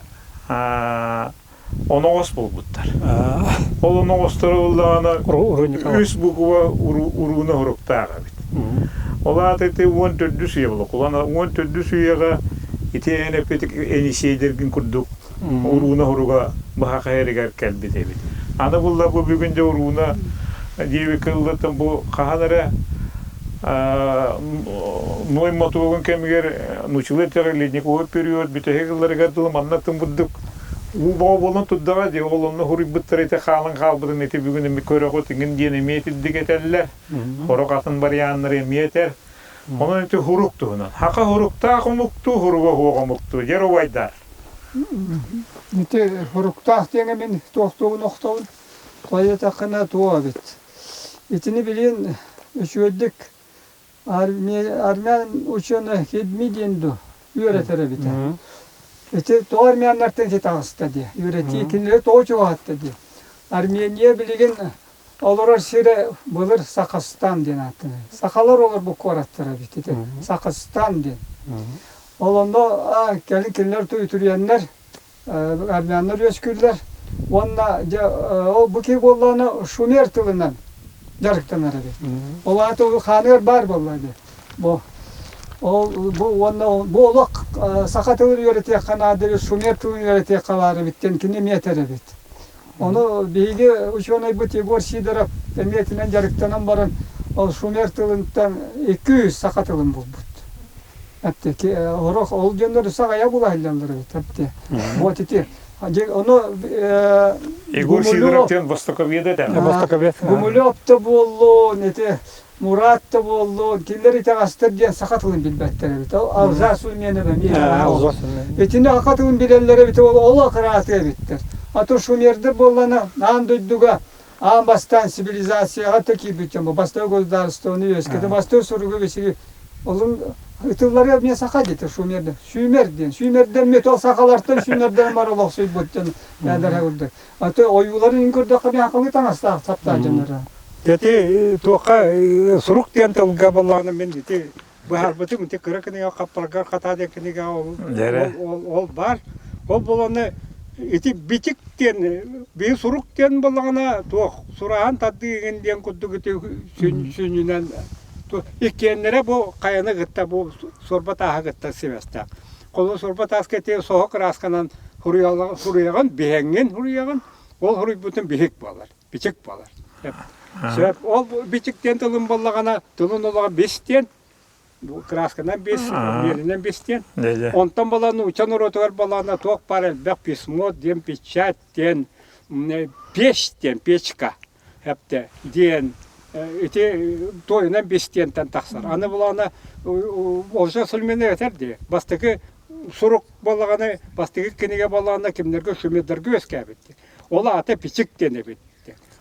оноҕос булбуттар. Ол оноҕосторо буллаҕына үс буква урууна уруктаах эбит. Ол аата ити 14 үйэ буолла. Кулан 14 үйэҕэ ити эн эппит Енисейдэргин курдук урууна уруга быһа хайарыгар кэлбит эбит. Аны булла бу бүгүн дьэ урууна диэбиккэ ыллыттан бу хаһан эрэ Ной мотуогун кэмигэр нучулы этэр ледниковый период бүтэһик ылларыгар дылы манна тымбырдык уу бөҕө буолан турдаҕа дии ол онно хуруйбуттар ити хаалан хаалбытын ити бүгүн эми көрөҕүт иҥин диэн эмиэ итирдик этэллэр хорох атын варианнары эмиэ этэр онон ити хурук туһунан хака хуруктаах омуктуу хуруга суох омуктуу дьэр убайдар Ити хуруктаах диэҥэ мин туохтуубун охтобун Хайатаххына туох эбит. Итини билигин үчүгэйдик армян ученый Хидми диэн дуу үөрэтэр эбитэ. Ити тоҕо армяннартан ити таҕыста дии. Үөрэтии кинилэри тоҕо чугаһатта дии. Армения билигин олорор сирэ былыр Сахастан диэн ааттанар. Сахалар олорбут куораттара эбит ити. Сахастан диэн. Ол онно кэлин кинилэр үтүрүйэннэр армяннар үөскүүллэр уонна дьэ ол бу киһи буоллаҕына шумер тылынан дьарыктанар эбит. Ол аата ол хааныгар баар буолла дии. Бу ол бу уонна бу олох саха тылын үөрэтиэххэ наада шумер тылын үөрэтиэххэ баар эбит диэн кини эмиэ этэр эбит. Ону биһиги учуонайбыт Егор Сидоров эмиэ итинэн дьарыктанан баран ол шумер тылынтан 200 саха тылын булбут. Эптики орох ол дьоннор саҕайа була сылдьаллар эбит эпти. Вот ити ону Егор Сидоров диэн востоковед этэ. Востоковед. Гумилев да буоллун, ити Мурат да буоллун, кинилэр итэҕэстэр диэн саха тылын билбэттэр эбит. Ол Алзас Уменова эмиэ. Итини саха тылын билэллэр эбит, ол ол акырааты эбиттэр. А то шумердэр буоллана аан дойдуга аан бастаан цивилизацияҕа да киирбит дьон бастакы государствоны үөскэтэ бастакы суругу бисиги олун ытыллары эмиэ саха диэтэ шумердэр сүүмэр диэн сүүмэрдэр эмиэ то сахалартан сүүмэрдэр бар олохсуйбут дьон бэдэрэ курдук а то ойууларын көрдөххө эмиэ сахалыы таҥастаах саптаах дьоннор Ити туохха сурук диэн тылга боллоҕуна мин ити быһаарбытым ити кыра кинигэ хаппаргар хатаа диэн кинигэ ол ол баар. Ол буолана ити бичик диэн биир сурук диэн буоллаҕына туох сураһан тардыы диэн курдук ити сүнньүнэн иккиэннэрэ бу хайаны кытта бу суорба тааһы кытта сибээстээх. Холобур суорба тааска ити соһо кыраасканан суруйаҕын, биһэҥҥин суруйаҕын, ол суруйбутун биһик буолар. Бичик буолар. Сөп. Ол бичик диэн тылын буоллаҕына, тылын олоҕо бис диэн, кыраасканан бис, миэлинэн бис диэн. Онтон буолан нуучча норуотугар буоллаҕына туох баар элбэх письмо диэн, печать диэн, печь диэн, печка эптэ диэн ити туойунан бис диэнтэн тахсар. Аны булаана олжа Сульмина этэр дии. Бастакы сурук буоллаҕына, бастакы кинигэ буоллаҕына кимнэргэ шумердарга үөскээбит. Ол аата пичик диэн эбит.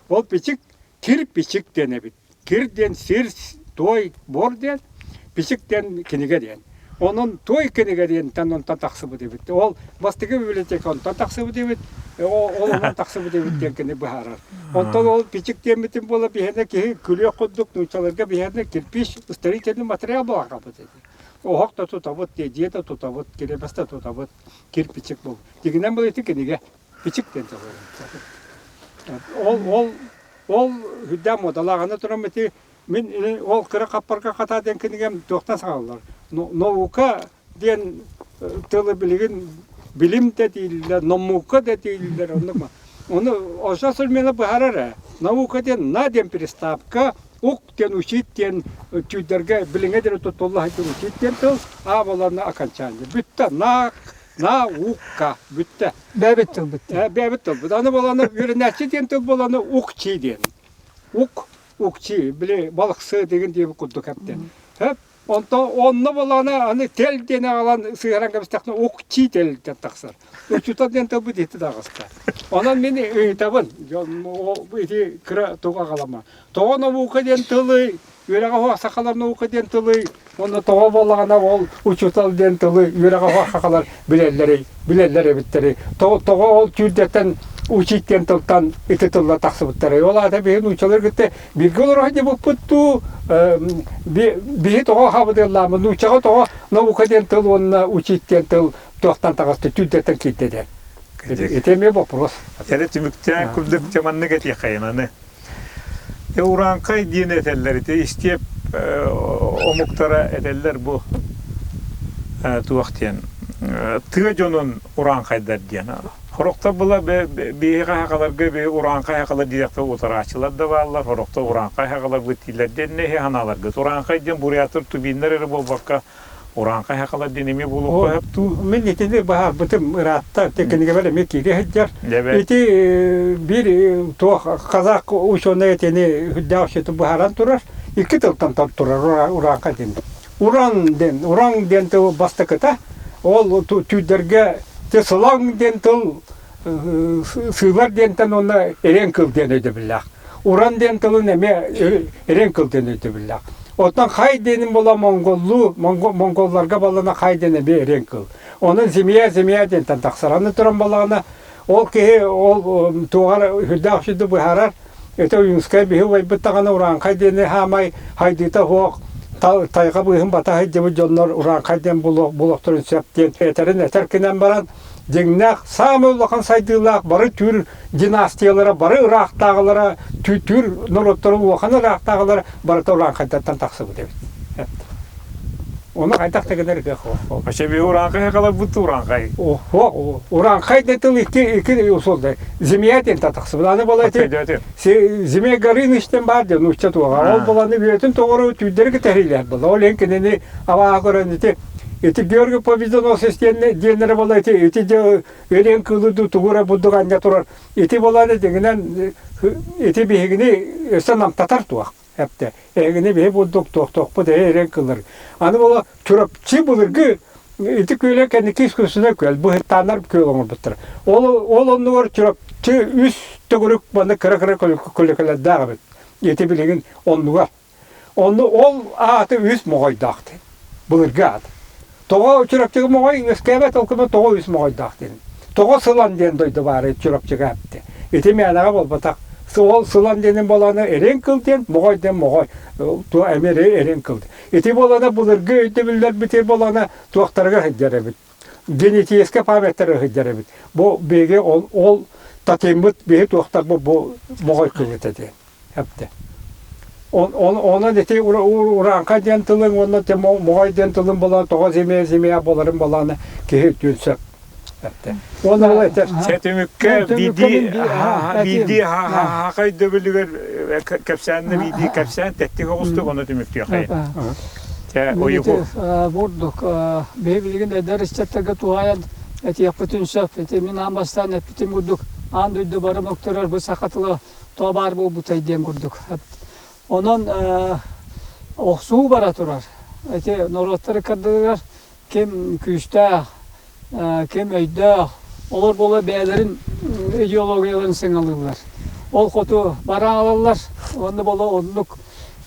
Ол пичик кир пичик диэн эбит. Кир диэн сир, туой, буор диэн, пичик диэн кинигэ диэн. Онон туой кинигэ диэнтэн онтон тахсыбыт эбит. Ол бастакы библиотека онтон тахсыбыт эбит. Ол онон тахсыбыт эбит диэн кини быһаарар. Онтон ол пичик диэммитин буола биһиэнэ киһи күлүөх курдук нууччаларга биһиэнэ кирпич строительный материал буолан хаалбыт этэ. Оһох да тутабыт, дьиэ да тутабыт, кириэпэс да тутабыт, кирпичик бу. Дьиҥинэн был ити кинигэ бичик диэн тылы. Ол ол ол үрдээх муодалаах аны туран ити мин ол кыра хаппарга хатаа диэн кинигэм туохтан саҕаланар? Наука диэн тылы билигин билим да дииллэр, номука да дииллэр, оннук ма. Ону ошо сурмена быһаарар ээ. Наука диэн на диэн приставка, ук диэн учить диэн түүрдэргэ билиҥҥэ диэри туттулла сылдьар учить диэн тыл, а буоланна окончание. Бүттэ. На наука бүттэ. Бэбит тыл бүттэ. Бэбит тылбыт. Аны буолана үөрэнээччи диэн тыл буолана укчи диэн. Ук укчи били балыксы деген диэбит курдук эптэ. Хөп Онтон онно буоллаҕына аны тэл диэн аҕалан сыһыаран кэбистэхпинэ укчи тэлтэн тахсар. Учуутал диэн тылбыт ити таҕыста. Онон мин ыйытабын, ити кыра тугу аҕалама. Тоҕо наука диэн тылы, үөрэҕэ суох сахалар наука диэн тылы, уонна тоҕо буоллаҕына ол учуутал диэн тылы үөрэҕэ суох сахалар билэллэрий, билэллэр эбиттэрий. Тоҕо ол түүрдэртэн учить диэн тылтан ити тыллар тахсыбыттарый. Ол аата биһи нууччалар кытта бииргэ олоро сылдьыбыппыт дуу, биһи тоҕо хабыдыаллааммыт, нууччаҕа тоҕо наука диэн тыл уонна учить диэн тыл туохтан таҕыста, түүрдэртэн киирдэ диэн. Ити эмиэ вопрос. Эрэ түмүктээн курдук маннык этиэхэйин аны. Урааҥхай диэн этэллэр ити истиэп омуктара этэллэр бу туох диэн тыа дьонун урааҥхайдар диэн. Сорохтор была биһиэхэ сахаларга биһи урааҥхай сахалар диэхтэ утарааччылар да бааллар, сорохтор урааҥхай сахаларбыт дииллэр диэн эһи санааларгыт. Урааҥхай диэн бурятыр тувиннар эрэ буолбакка урааҥхай сахалар диэн эмиэ буолуохха сөп дуу? Мин итини баһаарбытым ыраатта, кинигэбэр эмиэ киирэ сылдьар. Ити биир туох казах учуонай итини үрдээх үчүтү быһааран турар. Икки тылтан турар урааҥхай диэн. Уран диэн, ураҥ диэн тыл бастакыта. Ол түүрдэргэ сылаҥ диэн тыл сыылар диэнтэн уонна эриэн кыл диэн өйдөбүллээх. Уран диэн тылын эмиэ эриэн кыл диэн өйдөбүллээх. Оттон хай диэнин була монголлуу, монголларга балана хай диэн эмиэ эриэн кыл. Онон зимья зимья диэнтэн тахсар. Аны туран балаҕана ол киһи ол туоҕар үрдээх сүдү быһаарар Ити Ойуунскай биһи убайбыт даҕаны урааҥхай диэни хаамай хайдыыта суох тайҕа быыһын бата сылдьыбыт дьоннор урааҥхай диэн буолуохтарын сөп диэн этэрин этэр гынан баран дьиҥнээх саамай улахан сайдыылаах бары түүр династиялара бары ыраахтааҕылара түүр норуоттарын улахан ыраахтааҕылара барыта урааҥхайдартан тахсыбыт эбит. Ону хайдах да гынар кыах суох. Вообще би урааҥхай халарбыт урааҥхай. О, урааҥхай да тыл икки икки усулда. Змея диэн тахсыбыт. Аны була ити Змей Горыныч бар диэн нуучча туоҕа. Ол буланы бүөтүн тоҕору түүрдэри кэтэһиилэр була. Ол эн кинини абаа көрөн ити ити Георгий Победоносец диэн диэннэрэ була ити ити өлен кыылы тугура бурдук анньа турар. Ити буланы дигинен ити биһигини өссө намтатар туох. Эптэ. Эһигини биһи бурдук туохтуохпут эһи эрэн кылыр. Аны була Чурапчы былыргы ити күөлэ кэнники искусственнай күөл быһыттааннар күөл оҥорбуттар. Ол ол оннугар Чурапчы үс төгүрүк манна кыра-кыра көлөкөлөрдөөх эбит. Ити билигин оннугар. Онну ол ааты үс моҕойдоох диэн. Былыргы аат. Тоҕо Чурапчыга моҕой үөскээбэт ол кэмэ тоҕо үс моҕойдоох диэн. Тоҕо Сылан диэн дойду баары Чурапчыга эпти. Ити мээнэҕэ буолбатах. Ол Сылан диэнин буолана эриэн кыл диэн, моҕой диэн моҕой. Туо эмиэ эриэн кыл. Ити буолана былыргы өйдөбүллэрбит буолана туохтарыгар сылдьар эбит. Генетическэй памяттары сылдьар эбит. Бу биһиги ол ол татыыммыт биһи туохтар бу бу моҕой кылыта диэн. Эптэ. Онон ити урааҥхай диэн тылыҥ уонна моҕой диэн тылын буолан тоҕо зимия-зимия буоларын буолааны киһи өйдүөн сөп. Эптэ. Уонна ол этэр. Чэ түмүккэ биирдии биирдии хаха өйдөбүлүгэр кэпсээннэ биирдии кэпсээн тэттик оҕустук ону түмүктүөхэй. Чэ ойуку. Бурдук биһи билигин эдэр ыччаттарга туһаайан этиэхпитин сөп. Ити мин аан бастаан эппитим курдук аан дойду бары мөктөрөр бу саха тыла тоҕо баар буолбутай диэн курдук. Онон охсуу бара турар. Ити норуоттар ыккардыларыгар ким күүстээх, ким өйдөөх, олор буола бэйэлэрин идеологияларын сыҥалыыллар. Ол хоту бара аҕалаллар, уонна буола оннук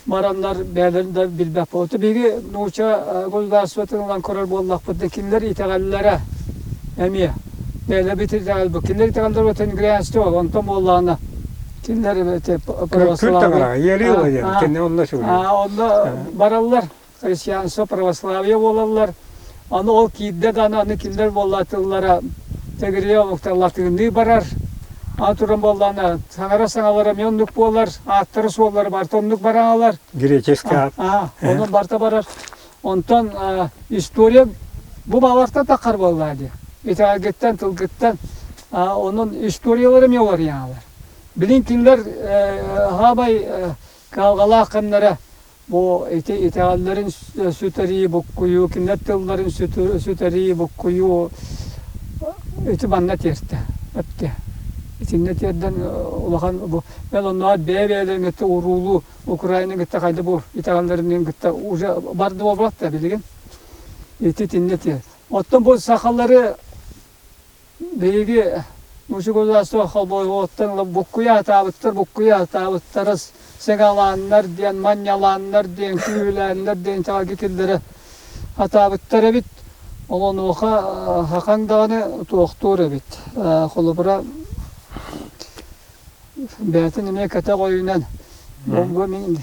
бараннар бэйэлэрин да билбэт буолла. Биһиги нуучча государствотын ылан көрөр буоллахпыт да кинилэр итэҕэллэрэ эмиэ бэйэлэрбит итэҕэлбит. Кинилэр итэҕэллэрэ тенгрианство, онтон буоллаҕына кинилэр православие. Онно бараллар. христианство, православие буолаллар. Аны ол киирдэ даҕаны аны кинилэр буолла тыллара тэгирийэ омуктар латыынныы барар. Аны туран буоллаҕына саҥара саҥалара эмиэ оннук буолар, ааттара-суоллара барыта оннук бараҥалар. Греческий аат. Онон барыта барар. Онтон история бу балартан таххар буоллаа дии. Итэҕэлгиттэн, тылгыттан. Онон историялара эмиэ уларыйаалар. Билин кинилэр хаабай кыһалҕалаах кэмнэрэ бу ити итэҕэллэрин сүтэрии, буккуйуу, кинилэр тылларын сүтэрии, буккуйуу ити манна тиэртэ, эптэ. Итиннэ тиэрдэн улахан бу мен оннооҕор бэйэ-бэйэлэрин кытта уруулуу Украина кытта хайда бу итэҕэллэрин кытта уже барды буолбат да билигин. Ити итиннэ тиэр. Оттон бу сахалары Биһиги муусука государство холбоһуоттан ыла буккуйа сатаабыттар, буккуйа сатаабыттара сыҥалааннар диэн, манньалааннар диэн, күүһүлээннэр диэн итэҕэлгэ киллэрэ сатаабыттар эбит. Ол онуоха хахаҥ даҕаны туохтуур эбит. Холобура, бэйэтин эмиэ кэтэх ойунан бу мин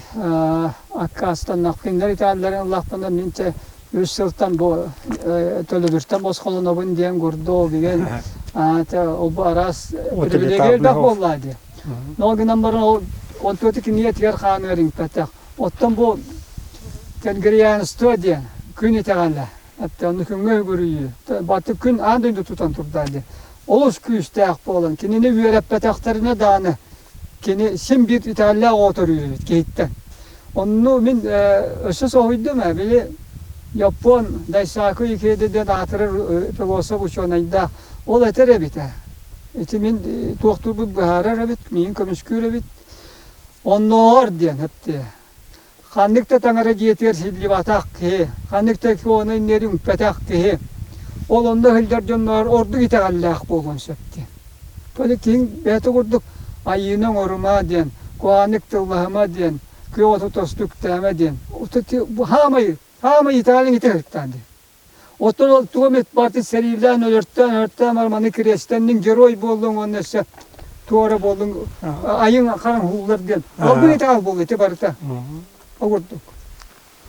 аккаастаннах кинилэр итэҕэллэрин ыллахпына мин чэ үс сылтан бу төлөбүртэн босхолонобун диэн курдук деген ол бу араас привилегия элбэх буоллаа дии. Но гынан баран ол онтуоты киниэтигэр хааныгар иҥпэтэх. Оттон бу тенгрианство диэн күн итэҕэлэ оттон күҥҥэ үгүрүйүү баты күн аан дойду тутан турдаа диэн олус күүстээх буолан кинини үөрэппэтэхтэринэ даҕаны кини син биир итэҕэллээх оҕо төрүүр эбит киһиттэн. Онну мин өссө соһуйдум ээ, били Япон Дайсаку Икеда диэн аатырар философ учуонайдаах ол этэр эбит ээ. Ити мин туохтуурбут быһаарар эбит, миигин көмүскүүр эбит. Оннооҕор диэн эптиэ. Ханнык да таҥара дьиэтигэр силлибатах киһи, ханнык да икона иннигэр үҥпэтэх киһи, ол онно сылдьар дьонноор ордук итэҕэллээх буолуон сөп диэн. Тоҕо киһиҥ бэйэтэ курдук айыыны оҥорума диэн, куһаҕаннык тыллаһыма диэн, күөх оту тосту үктээмэ диэн. Хаамай, хаамай итэҕэлиҥ ити сыттаан диэн. Оттон ол тугу эмит барытын сэриилээн өлөртөөн, өлөртөөн баран маны кириэстэнниҥ, герой буоллуҥ уонна өссө туора буоллуҥ, айыҥ хараҥ уһууллар диэн. Албын итэҕэл буолла ити барыта. Ол курдук.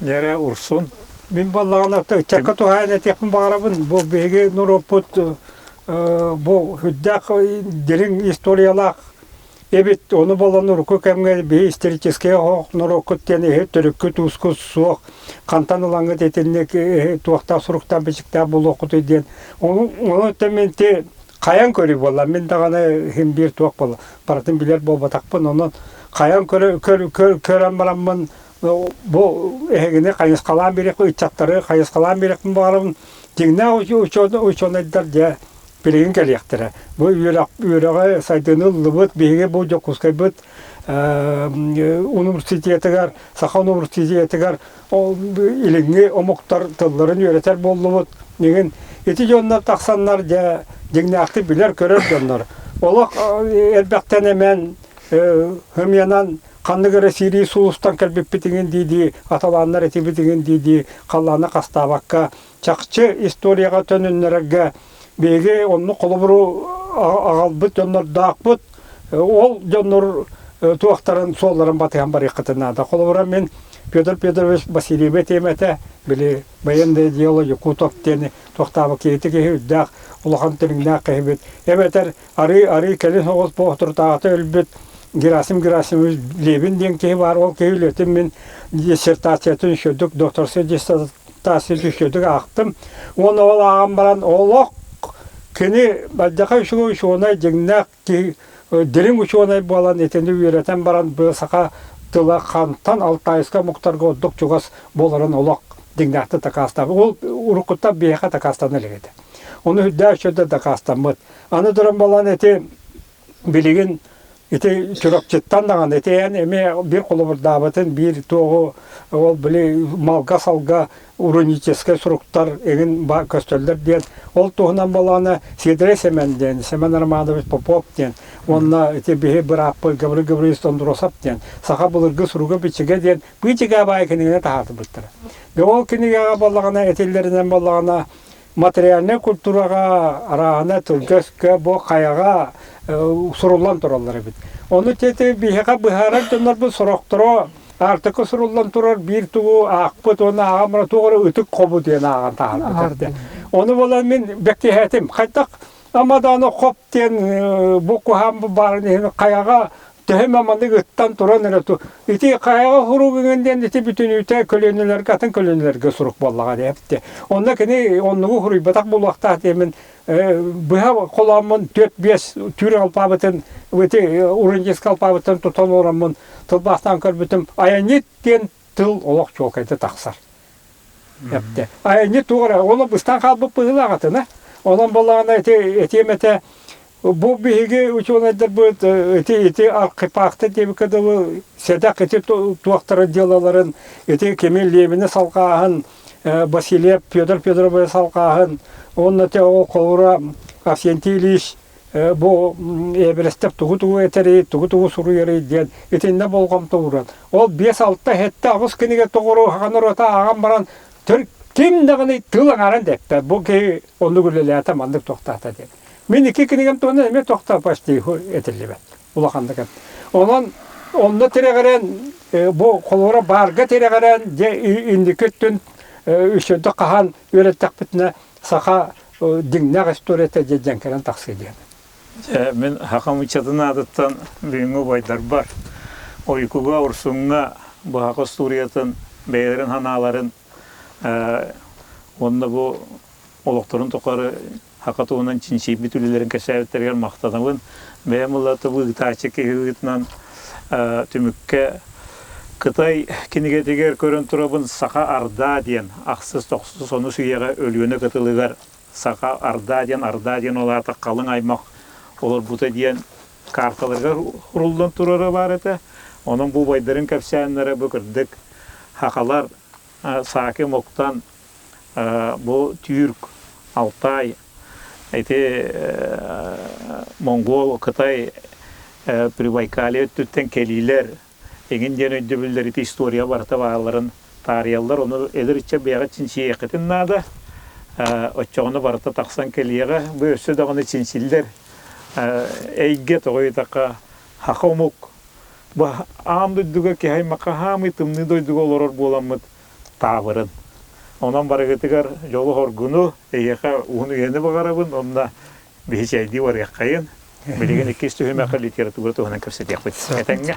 Дьэрэ Урсун. Мин баллаҕына ыччакка туһаайан этиэхпин баҕарабын. Бу биһиги норуоппут бу үрдээх дириҥ историялаах Эбит, ону буолан урукку кэмҥэ биһи историческай оһох норуоккут диэн эһи төрүккүт уускут суох, хантан ылаҥҥыт итинник туохтаах суруктаах бичиктээх буолуоххутуй диэн. Ону ону мин ти хайан көрүү буолла, мин даҕаны иһин биир туох буолла, барытын билэр буолбатахпын, онон хайан көрө көрөн бараммын бу эһигини хайысхалаан биэриэх ыччаттары хайысхалаан биэриэхпин баҕарабын. Дьиҥнээх учуонайдар дьэ билигин кэлиэхтэрэ. Бу үөрэх үөрэҕи сайдыыны ыллыбыт, биһиги бу Дьокуускайбыт университетыгар, Саха университетыгар илиҥҥи омуктар тылларын үөрэтэр буоллубут. Нигин ити дьоннор тахсаннар дьэ дьиҥнээхтик билэр-көрөр дьоннор. Олох элбэхтэн эмэн хымыйанан ханнык эрэ сирии сулустан кэлбиппит иҥин дии-дии аталааннар этибит иҥин дии-дии халлааны хастаабакка чахчы историяҕа төнүннэрэргэ биһиги оннук холобуру аҕалбыт дьоннордоохпут. Ол дьоннор туохтарын суолларын батыһан барыаххытын наада. Холобура мин Петр Петрович Васильева тиэмэтэ били военное дело Якутов диэни туохтаабыт киһити киһи үрдээх улахан түҥнээх киһибит. Эбэтэр арыы арыы кэлин соҕус боотуртааҕыта өлбүт Герасим Герасимович Левин диэн киһи баар. Ол киһи үлэтин мин диссертациятын үчүгэйдик докторскай диссертация үчүгэйдик аахтым. Уонна ол ааҕан баран олох кини бардьаха үчүгэй учуонай дьиҥнээх киһи дириҥ учуонай буолан итини үөрэтэн баран бу саха тыла хантан Алтайскай омуктарга ордук чугас буоларын олох дьиҥнээхтик дакаастаабыт. Ол уруккуттан биһиэхэ дакаастана илик этэ. Ону үрдээх үчүгэйдик дакаастаммыт. Аны туран буолан ити билигин ити Чурапчыттан даҕаны ити эн эмиэ биир холобурдаабытын биир туоҕу ол били малга-салга руническай суруктар эҥин көстөллөр диэн ол туһунан буолаана Сиэдэрэй Сэмэн диэн Сэмэн Романович Попов диэн уонна ити биһи бырааппыт Гаврил Гаврилович Андросов диэн саха былыргы суруга-бичигэ диэн быычыгаа баай кинигэни таһаартыбыттара. Ол кинигэҕэ буоллаҕына этиллэринэн буоллаҕына материальнай культураҕа арааһына тылга-өскө бу хайаҕа суруллан тураллар эбит. Ону тети биһиэхэ быһаарар дьоннорбут сорохторо Аартыкка суруллан турар биир тугу аахпыт уонна ааҕан баран туох эрэ ытык хобу диэн ааҕан таһаарбыт этэ. Ону буолан мин бэккиһээтим. Хайдах Амадааны хоп диэн бу куһаан баарын иһин хайаҕа төһө маннык ыттан туран эрэ ту ити хайаҕа сурук иҥин диэн ити бүтүнүүтэ көлүөнэлэргэ атын көлүөнэлэргэ сурук буоллаҕа диэбитте. Онно кини оннугу суруйбатах буолуохтаах диэмин быһа холооммун 4-5 түүр алпаабытын ити урандийскай алпаабыттан тутан олороммун тылбаастаан көрбүтүм айанньыт диэн тыл олох чуолкайда тахсар. Эптэ. Айанньыт туох эрэ ону быстан хаалбыт быһыылаах атына. Онон буоллаҕына ити этиэм этэ бу биһиги учуонайдарбыт ити ити архипахта диэбиккэ дылы сэдэх ити туохтара дьыалаларын ити кими Левини салҕааһын Васильев Федор Федорович салҕааһын уонна те ол холура Авсентий Ильич бу Эверестев тугу-тугу этэрий, тугу-тугу суруйарый диэн итиннэ болҕомто ууран. Ол 5-6 7 аҕыс кинигэ тоҕору хаҕан ааҕан баран төр ким даҕаны тыл аҥарын дэппэт. Бу киһи оннук үлэлээтэ, маннык тохтоото диэн. Мин икки кинигэм туһунан эмиэ тохтоо почти этиллибэт. Улаханнык. Онон онно тирэҕирэн бу холобура баарга тирэҕирэн дьэ инники өттүн үсүөдэ хаһан үөрэттэхпитинэ саха дьиҥнээх историята дьэ дьэҥкэрэн тахсыа диэн. Дьэ, мин сахам ыччатын аатыттан бүгүҥҥү убайдарбар Ойукуга, Урсуҥҥа быһах остуоруйатын бэйэлэрин санааларын уонна бу олохторун тухары саха туһунан чинчийбит үлэлэрин кэпсээбиттэригэр махтанабын. Бэйэм ылла ыытааччы киһи быһыытынан түмүккэ Кытай кинигэтигэр көрөн турабын Саха Ардаа диэн ахсыс тохсус онус үйэҕэ Өлүөнэ кытылыгар Саха Ардаа диэн Ардаа диэн ол аата халыҥ аймах олорбута диэн карталарыгар уруллан турара баар этэ. Онон бу убайдарын кэпсээннэрэ бу кырдык сахалар Сааки омуктан бу түүрк, Алтай, ити Монгол, Кытай Прибайкалье өттүттэн кэлиилэр эҥин диэн өйдөбүллэр ити история барыта баалларын таарыйаллар. Ону эдэр ыччат бэйэҕит чинчийиэххитин наада. Оччоҕуна барыта тахсан кэлиэҕэ. Бу өссө даҕаны чинчиллэр эйгэ тоҕо ыйытахха саха омук бу аан дойдуга киһи аймахха хаамый тымныы дойдуга олорор буоламмыт таабырын. Онон барыгытыгар дьолу-хоргуну, эйиэхэ уһун үйэни баҕарабын уонна биһи чэйдии барыаххайын. Билигин иккис түһүмэххэ литература туһунан кэпсэтиэхпит. Этэҥҥэ.